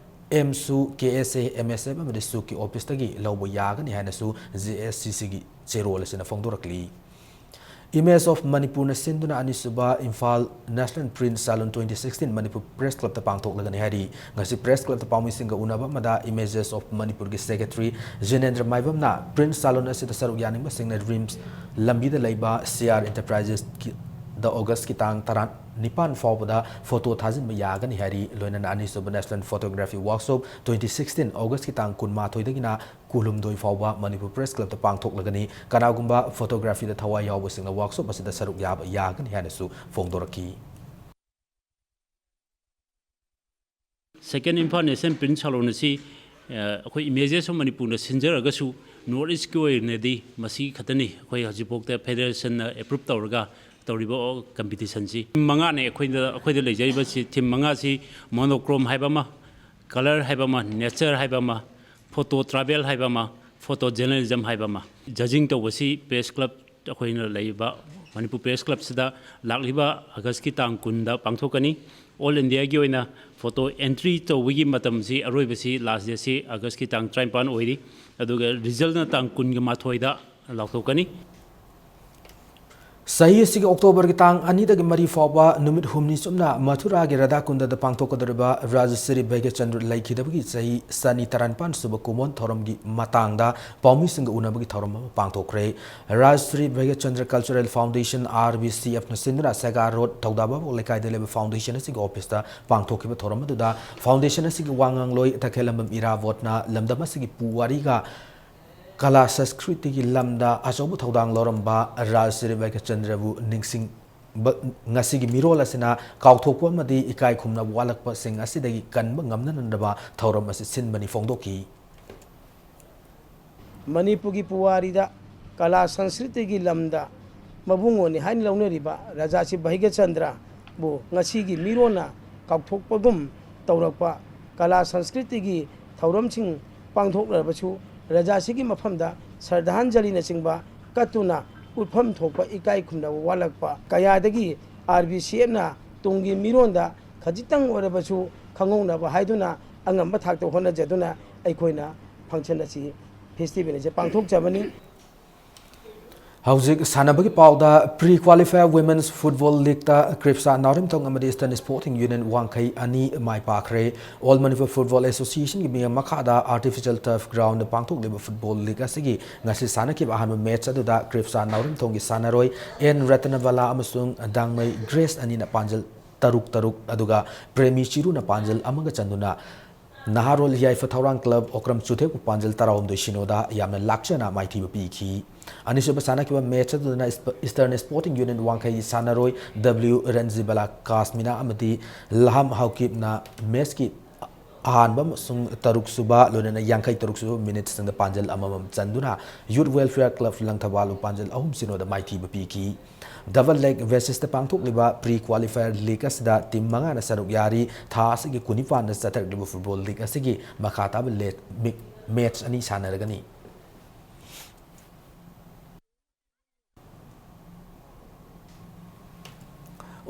ꯑꯦꯝꯁꯨ, ꯀꯦ ꯑꯦꯁ ꯑꯦ, ꯑꯦꯝ ꯑꯦꯁ ꯑꯦꯐ ꯑꯃꯗꯤ ꯁꯨꯛꯀꯤ officeꯇꯒꯤ ꯂꯧꯕ ꯌꯥꯒꯅꯤ ꯍꯥꯏꯅꯁꯨ ꯖꯦ ꯑꯦꯁ ꯁꯤ ꯁꯤꯒꯤ ꯆꯦꯔꯣꯜ ꯑꯁꯤꯅ ꯐꯣꯡꯗꯣꯔꯛꯂꯤ꯫ Image of ꯃꯅꯤꯄꯨꯔꯅ ꯁꯤꯟꯗꯨꯅ ꯑꯅꯤꯁꯨꯕ Imphal National Print Salon twenty sixteen Manipur Press Clubꯇ ꯄꯥꯡꯊꯣꯛꯂꯒꯅꯤ ꯍꯥꯏꯔꯤ꯫ ꯉꯁꯤ Press Clubꯇ ꯄꯥꯎꯃꯤꯁꯤꯡꯒ ꯎꯅꯕ ꯑꯃꯗ Images of ꯃꯅꯤꯄꯨꯔꯒꯤ Secretary ꯖꯤꯅꯦꯟꯗ꯭ꯔ ꯃꯥꯏꯕꯝꯅ Print Salon ꯑꯁꯤꯗ ꯁꯔꯨꯛ ꯌꯥꯅꯤꯡꯕꯁꯤꯡꯅ ꯔꯤꯝꯁ ꯂꯝꯕꯤꯗ ꯂꯩꯕ ꯁꯤ ꯑꯥꯔ Enterprises ꯗ Augustꯀꯤ ꯇꯥꯡ ꯇꯔꯥꯅꯤꯄꯥꯟ ꯐꯥꯎꯕꯗ photo ꯊꯥꯖꯤꯟꯕ ꯌꯥꯒꯅꯤ ꯍꯥꯏꯔꯤ꯫ ꯂꯣꯏꯅꯅ ꯑꯅꯤꯁꯨꯕ National Photography Workshop twenty sixteen Augustꯀꯤ ꯇꯥꯡ ꯀꯨꯟꯃꯥꯊꯣꯏꯗꯒꯤꯅ ꯀꯨꯟꯍꯨꯝꯗꯣꯏ ꯐꯥꯎꯕ ꯃꯅꯤꯄꯨꯔ Press Clubꯇ ꯄꯥꯡꯊꯣꯛꯂꯒꯅꯤ꯫ ꯀꯅꯥꯒꯨꯝꯕ photographyꯗ ꯊꯋꯥꯏ ꯌꯥꯎꯕꯁꯤꯡꯅ workshop ꯑꯁꯤꯗ ꯁꯔꯨꯛ ꯌꯥꯕ ꯌꯥꯒꯅꯤ ꯍꯥꯏꯅꯁꯨ ꯐꯣꯡꯗꯣꯔꯛꯈꯤ꯫ Second Imphal National Print Salon ꯑꯁꯤ, ꯑ, ꯑꯩꯈꯣꯏ Images of ꯃꯅꯤꯄꯨꯔꯅ ꯁꯤꯟꯖꯔꯒꯁꯨ, North Eastꯀꯤ ꯑꯣꯏꯅꯗꯤ ꯃꯁꯤ ꯈꯛꯇꯅꯤ ꯑꯩꯈꯣꯏ ꯍꯧꯖꯤꯛꯐꯥꯎꯗ federationꯅ approve ꯇꯧꯔꯒ ꯇꯧꯔꯤꯕ competitionꯁꯤ꯫ Theme ꯃꯉꯥꯅꯦ ꯑꯩꯈꯣꯏꯗ, ꯑꯩꯈꯣꯏꯗ ꯂꯩꯖꯔꯤꯕꯁꯤ꯫ Theme ꯃꯉꯥꯁꯤ monochrome ꯍꯥꯏꯕ ꯑꯃ, colour ꯍꯥꯏꯕ ꯑꯃ, nature ꯍꯥꯏꯕ ꯑꯃ, photo travel ꯍꯥꯏꯕ ꯑꯃ, photo journalism ꯍꯥꯏꯕ ꯑꯃ꯫ Judging ꯇꯧꯕꯁꯤ Press Club, ꯑꯩꯈꯣꯏꯅ ꯂꯩꯔꯤꯕ ꯃꯅꯤꯄꯨꯔ Press Clubꯁꯤꯗ ꯂꯥꯛꯂꯤꯕ Augustꯀꯤ ꯇꯥꯡ ꯀꯨꯟꯗ ꯄꯥꯡꯊꯣꯛꯀꯅꯤ꯫ All Indiaꯒꯤ ꯑꯣꯏꯅ photo entry ꯇꯧꯕꯒꯤ ꯃꯇꯝꯁꯤ, ꯑꯔꯣꯏꯕꯁꯤ, last dateꯁꯤ Augustꯀꯤ ꯇꯥꯡ ꯇꯔꯥꯅꯤꯄꯥꯟ ꯑꯣꯏꯔꯤ꯫ ꯑꯗꯨꯒ resultꯅ ꯇꯥꯡ ꯀꯨꯟꯒ ꯃꯥꯊꯣꯏꯗ ꯂꯥꯎꯊꯣꯛꯀꯅꯤ꯫ ꯆꯍꯤ ꯑꯁꯤꯒꯤ Octoberꯒꯤ ꯇꯥꯡ ꯑꯅꯤꯗꯒꯤ ꯃꯔꯤ ꯐꯥꯎꯕ ꯅꯨꯃꯤꯠ ꯍꯨꯝꯅꯤ ꯆꯨꯞꯅ ꯃꯊꯨꯔꯥꯒꯤ ꯔꯥꯙꯥꯀꯨꯟꯗꯗ ꯄꯥꯡꯊꯣꯛꯀꯗꯧꯔꯤꯕ ꯔꯥꯖꯁ꯭ꯔꯤ ꯚꯩꯒ꯭ꯌꯆꯟꯗ꯭ꯔ ꯂꯩꯈꯤꯗꯕꯒꯤ ꯆꯍꯤ ꯆꯅꯤ ꯇꯔꯥꯅꯤꯄꯥꯟ ꯁꯨꯕ ꯀꯨꯃꯣꯟ ꯊꯧꯔꯝꯒꯤ ꯃꯇꯥꯡꯗ ꯄꯥꯎꯃꯤꯁꯤꯡꯒ ꯎꯅꯕꯒꯤ ꯊꯧꯔꯝ ꯑꯃ ꯄꯥꯡꯊꯣꯛꯈ꯭ꯔꯦ꯫ ꯔꯥꯖꯁ꯭ꯔꯤ ꯚꯩꯒ꯭ꯌꯆꯟꯗ꯭ꯔ Cultural Foundation, RVCFꯅ ꯁꯤꯟꯗꯨꯅ ꯁꯦꯒꯥ ꯔꯣꯗ, ꯊꯧꯗꯥꯕꯥꯕꯣꯛ ꯂꯩꯀꯥꯏꯗ ꯂꯩꯕ foundationꯁꯤꯒꯤ officeꯇ ꯄꯥꯡꯊꯣꯛꯈꯤꯕ ꯊꯧꯔꯝ ꯑꯗꯨꯗ foundationꯁꯤꯒꯤ ꯋꯥ ꯉꯥꯡꯂꯣꯏ ꯇꯈꯦꯜꯂꯝꯕꯝ ꯏꯔꯥꯕꯣꯠꯅ ꯂꯝꯗꯝ ꯑꯁꯤꯒꯤ ꯄꯨꯋꯥꯔꯤꯒ ꯀꯂꯥ ꯁꯪꯁꯀ꯭ꯔꯤꯇꯤꯒꯤ ꯂꯝꯗ ꯑꯆꯧꯕ ꯊꯧꯗꯥꯡ ꯂꯧꯔꯝꯕ ꯔꯥꯖꯁ꯭ꯔꯤ ꯚꯩꯒ꯭ꯌꯆꯟꯗ꯭ꯔꯕꯨ ꯅꯤꯡꯁꯤꯡꯕ ꯉꯁꯤꯒꯤ ꯃꯤꯔꯣꯜ ꯑꯁꯤꯅ ꯀꯥꯎꯊꯣꯛꯄ ꯑꯃꯗꯤ ꯏꯀꯥꯏ ꯈꯨꯝꯅꯕ ꯋꯥꯠꯂꯛꯄꯁꯤꯡ ꯑꯁꯤꯗꯒꯤ ꯀꯟꯕ ꯉꯝꯅꯅꯕ ꯊꯧꯔꯝ ꯑꯁꯤ ꯁꯤꯟꯕꯅꯤ ꯐꯣꯡꯗꯣꯛꯈꯤ꯫ ꯃꯅꯤꯄꯨꯔꯒꯤ ꯄꯨꯋꯥꯔꯤꯗ ꯀꯂꯥ ꯁꯪꯁꯀ꯭ꯔꯤꯇꯤꯒꯤ ꯂꯝꯗ ꯃꯕꯨꯡꯉꯣꯅꯤ ꯍꯥꯏꯅ ꯂꯧꯅꯔꯤꯕ ꯔꯥꯖꯥꯁ꯭ꯔꯤ ꯚꯩꯒ꯭ꯌꯆꯟꯗ꯭ꯔꯕꯨ ꯉꯁꯤꯒꯤ ꯃꯤꯔꯣꯟꯅ ꯀꯥꯎꯊꯣꯛꯄꯒꯨꯝ ꯇꯧꯔꯛꯄ, ꯀꯂꯥ ꯁꯪꯁꯀ꯭ꯔꯤꯇꯤꯒꯤ ꯊꯧꯔꯝꯁꯤꯡ ꯄꯥꯡꯊꯣꯛꯂꯕꯁꯨ ꯔꯥꯖꯥꯁꯤꯒꯤ ꯃꯐꯝꯗ ꯁ꯭ꯔꯗꯥꯟꯖꯂꯤꯅꯆꯤꯡꯕ ꯀꯠꯇꯨꯅ ꯎꯠꯐꯝ ꯊꯣꯛꯄ ꯏꯀꯥꯏ ꯈꯨꯝꯅꯕ ꯋꯥꯠꯂꯛꯄ ꯀꯌꯥꯗꯒꯤ ꯑꯥꯔ ꯕꯤ ꯁꯤ ꯑꯦꯐꯅ ꯇꯨꯡꯒꯤ ꯃꯤꯔꯣꯟꯗ ꯈꯖꯤꯛꯇꯪ ꯑꯣꯏꯔꯕꯁꯨ ꯈꯪꯍꯧꯅꯕ ꯍꯥꯏꯗꯨꯅ ꯑꯉꯝꯕ ꯊꯥꯛꯇ ꯍꯣꯠꯅꯖꯗꯨꯅ ꯑꯩꯈꯣꯏꯅ function ꯑꯁꯤ, festival ꯑꯁꯤ ꯄꯥꯡꯊꯣꯛꯆꯕꯅꯤ꯫ ꯍꯧꯖꯤꯛ ꯁꯥꯟꯅꯕꯒꯤ ꯄꯥꯎꯗ, pre qualifier women's football leagueꯇ ꯀ꯭ꯔꯤꯞꯁꯥ ꯅꯥꯎꯔꯦꯝꯊꯣꯡ ꯑꯃꯗꯤ Eastern Sporting Union ꯋꯥꯡꯈꯩ ꯑꯅꯤ ꯃꯥꯏ ꯄꯥꯛꯈ꯭ꯔꯦ꯫ All Manipur Football Associationꯒꯤ ꯃꯤꯠꯌꯦꯡ ꯃꯈꯥꯗ artificial turf groundꯗ ꯄꯥꯡꯊꯣꯛꯂꯤꯕ football league ꯑꯁꯤꯒꯤ ꯉꯁꯤ ꯁꯥꯟꯅꯈꯤꯕ ꯑꯍꯥꯟꯕ match ꯑꯗꯨꯗ ꯀ꯭ꯔꯤꯞꯁꯥ ꯅꯥꯎꯔꯦꯝꯊꯣꯡꯒꯤ ꯁꯥꯟꯅꯔꯣꯏ ꯑꯦꯟ ꯔꯇꯅꯕꯂꯥ ꯑꯃꯁꯨꯡ ꯗꯥꯡꯃꯩ ꯒ꯭ꯔꯦꯁ ꯑꯅꯤꯅ ꯄꯥꯟꯖꯜ ꯇꯔꯨꯛ ꯇꯔꯨꯛ, ꯑꯗꯨꯒ ꯄ꯭ꯔꯦꯃꯤ ꯆꯤꯔꯨꯅ ꯄꯥꯟꯖꯜ ꯑꯃꯒ ꯆꯟꯗꯨꯅ ꯅꯍꯥꯔꯣꯜ ꯌꯥꯏꯐ ꯊꯧꯔꯥꯡ club ꯑꯣꯀ꯭ꯔꯝ ꯆꯨꯊꯦꯛꯄꯨ ꯄꯥꯟꯖꯜ ꯇꯔꯥꯍꯨꯝꯗꯣꯏ ꯁꯤꯅꯣꯗ ꯌꯥꯝꯅ ꯂꯥꯛꯆꯅ ꯃꯥꯏꯊꯤꯕ ꯄꯤꯈꯤ꯫ ꯑꯅꯤꯁꯨꯕ ꯁꯥꯟꯅꯈꯤꯕ match ꯑꯗꯨꯗꯅ ꯏꯁꯄ-, Eastern Sporting Union ꯋꯥꯡꯈꯩꯒꯤ ꯁꯥꯟꯅꯔꯣꯏ ꯗꯕ꯭ꯂꯤꯎ ꯔꯟꯖꯤꯕꯂꯥ ꯀꯥꯁꯃꯤꯅꯥ ꯑꯃꯗꯤ ꯂꯍꯝ ꯍꯥꯎꯀꯤꯞꯅ matchꯀꯤ ꯑꯍꯥꯟꯕ ꯑꯃꯁꯨꯡ ꯇꯔꯨꯛꯁꯨꯕ, ꯂꯣꯏꯅꯅ ꯌꯥꯡꯈꯩ ꯇꯔꯨꯛꯁꯨꯕ minuteꯁꯤꯡꯗ ꯄꯥꯟꯖꯜ ꯑꯃꯃꯝ ꯆꯟꯗꯨꯅ Youth Welfare Club ꯂꯪꯊꯕꯥꯜꯕꯨ ꯄꯥꯟꯖꯜ ꯑꯍꯨꯝ ꯁꯤꯅꯣꯗ ꯃꯥꯏꯊꯤꯕ ꯄꯤꯈꯤ꯫ Double leg basisꯇ ꯄꯥꯡꯊꯣꯛꯂꯤꯕ pre qualifier league ꯑꯁꯤꯗ team ꯃꯉꯥꯅ ꯁꯔꯨꯛ ꯌꯥꯔꯤ꯫ ꯊꯥ ꯑꯁꯤꯒꯤ ꯀꯨꯟꯅꯤꯄꯥꯟꯗ ꯆꯠꯊꯔꯛꯂꯤꯕ football league ꯑꯁꯤꯒꯤ ꯃꯈꯥ ꯇꯥꯕ ꯂꯦ-, ꯃꯤ-, match ꯑꯅꯤ ꯁꯥꯟꯅꯔꯒꯅꯤ꯫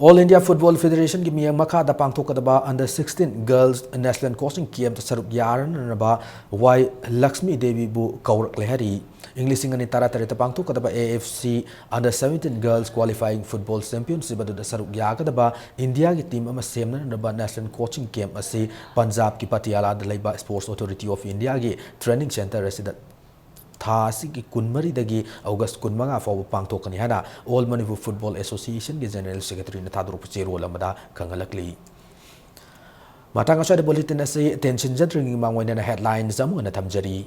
All India Football Federationꯒꯤ ꯃꯤꯠꯌꯦꯡ ꯃꯈꯥꯗ ꯄꯥꯡꯊꯣꯛꯀꯗꯕ under sixteen girls national coaching campꯇ ꯁꯔꯨꯛ ꯌꯥꯔꯅꯅꯕ ꯋꯥꯏ ꯂꯛꯁꯃꯤ ꯗꯦꯕꯤꯕꯨ ꯀꯧꯔꯛꯂꯦ ꯍꯥꯏꯔꯤ꯫ ꯏꯪ ꯂꯤꯁꯤꯡ ꯑꯅꯤ ꯇꯔꯥꯇꯔꯦꯠꯇ ꯄꯥꯡꯊꯣꯛꯀꯗꯕ A F C under seventeen girls qualifying football championship ꯑꯗꯨꯗ ꯁꯔꯨꯛ ꯌꯥꯒꯗꯕ ꯏꯟꯗꯤꯌꯥꯒꯤ team ꯑꯃ ꯁꯦꯝꯅꯅꯕ national coaching camp ꯑꯁꯤ ꯄꯟꯖꯥꯕꯀꯤ ꯄꯇꯤꯌꯥꯂꯥꯗ ꯂꯩꯕ Sports Authority of Indiaꯒꯤ training centre ꯑꯁꯤꯗ ꯊꯥ ꯑꯁꯤꯒꯤ ꯀꯨꯟꯃꯔꯤꯗꯒꯤ ꯑꯣꯒꯁ ꯀꯨꯟꯃꯉꯥ ꯐꯥꯎꯕ ꯄꯥꯡꯊꯣꯛꯀꯅꯤ ꯍꯥꯏꯅ All Manipur Football Associationꯒꯤ General Secretaryꯅ ꯊꯥꯗꯣꯔꯛꯄ ꯆꯦꯔꯣꯜ ꯑꯃꯗ ꯈꯪꯍꯜꯂꯛꯂꯤ꯫ ꯃꯇꯥꯡ ꯑꯁ꯭ꯋꯥꯏꯗ bulletin ꯑꯁꯤ ꯇꯦꯟꯁꯤꯟꯖꯗ꯭ꯔꯤꯉꯩ ꯃꯃꯥꯡ ꯑꯣꯏꯅ headlines ꯑꯃꯨꯛ ꯍꯟꯅ ꯊꯝꯖꯔꯤ꯫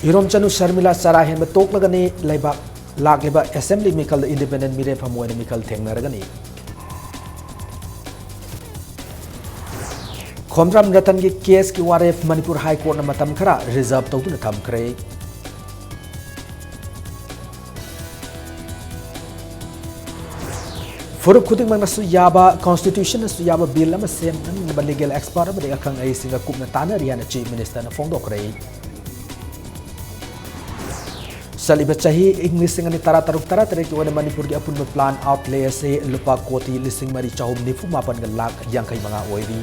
ꯏꯔꯣꯝꯆꯅꯨ ꯁꯔꯃꯤꯂꯥ ꯆꯔꯥ ꯍꯦꯟꯕ ꯇꯣꯛꯂꯒꯅꯤ꯫ ꯂꯩꯕꯥꯛ ꯂꯥꯛꯂꯤꯕ assembly ꯃꯤꯈꯜꯗ independent ꯃꯤꯔꯦꯞ ꯑꯃ ꯑꯣꯏꯅ ꯃꯤꯈꯜ ꯊꯦꯡꯅꯔꯒꯅꯤ꯫ ꯈꯣꯝꯗ꯭ꯔꯥꯝ ꯔꯇꯟꯒꯤ caseꯀꯤ ꯋꯥꯔꯦꯞ ꯃꯅꯤꯄꯨꯔ High Courtꯅ ꯃꯇꯝ ꯈꯔ reserve ꯇꯧꯗꯨꯅ ꯊꯝꯈ꯭ꯔꯦ꯫ ꯐꯨꯔꯨꯞ ꯈꯨꯗꯤꯡꯃꯛꯅꯁꯨ ꯌꯥꯕ, constitutionꯅꯁꯨ ꯌꯥꯕ bill ꯑꯃ ꯁꯦꯝꯅꯅꯕ legal expert ꯑꯃꯗꯤ ꯑꯈꯪ ꯑꯍꯩꯁꯤꯡꯒ ꯀꯨꯞꯅ ꯇꯥꯟꯅꯔꯤ ꯍꯥꯏꯅ Chief Ministerꯅ ꯐꯣꯡꯗꯣꯛꯈ꯭ꯔꯦ꯫ ꯆꯠꯂꯤꯕ ꯆꯍꯤ ꯏꯪ ꯂꯤꯁꯤꯡ ꯑꯅꯤ ꯇꯔꯥ ꯇꯔꯨꯛ ꯇꯔꯥ ꯇꯔꯦꯠꯀꯤ ꯑꯣꯏꯅ ꯃꯅꯤꯄꯨꯔꯒꯤ ꯑꯄꯨꯟꯕ plan outlay ꯑꯁꯤ ꯂꯨꯄꯥ ꯀꯣꯇꯤ ꯂꯤꯁꯤꯡ ꯃꯔꯤ ꯆꯍꯨꯝ ꯅꯤꯐꯨ ꯃꯥꯄꯟꯒ ꯂꯥꯈ ꯌꯥꯡꯈꯩ ꯃꯉꯥ ꯑꯣꯏꯔꯤ꯫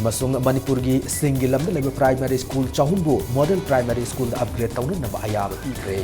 ꯑꯃꯁꯨꯡ ꯃꯅꯤꯄꯨꯔꯒꯤ ꯁꯤꯡꯒꯤ ꯂꯝꯗ ꯂꯩꯕ primary school ꯆꯍꯨꯝꯕꯨ model primary schoolꯗ upgrade ꯇꯧꯅꯅꯕ ꯑꯌꯥꯕ ꯄꯤꯈ꯭ꯔꯦ꯫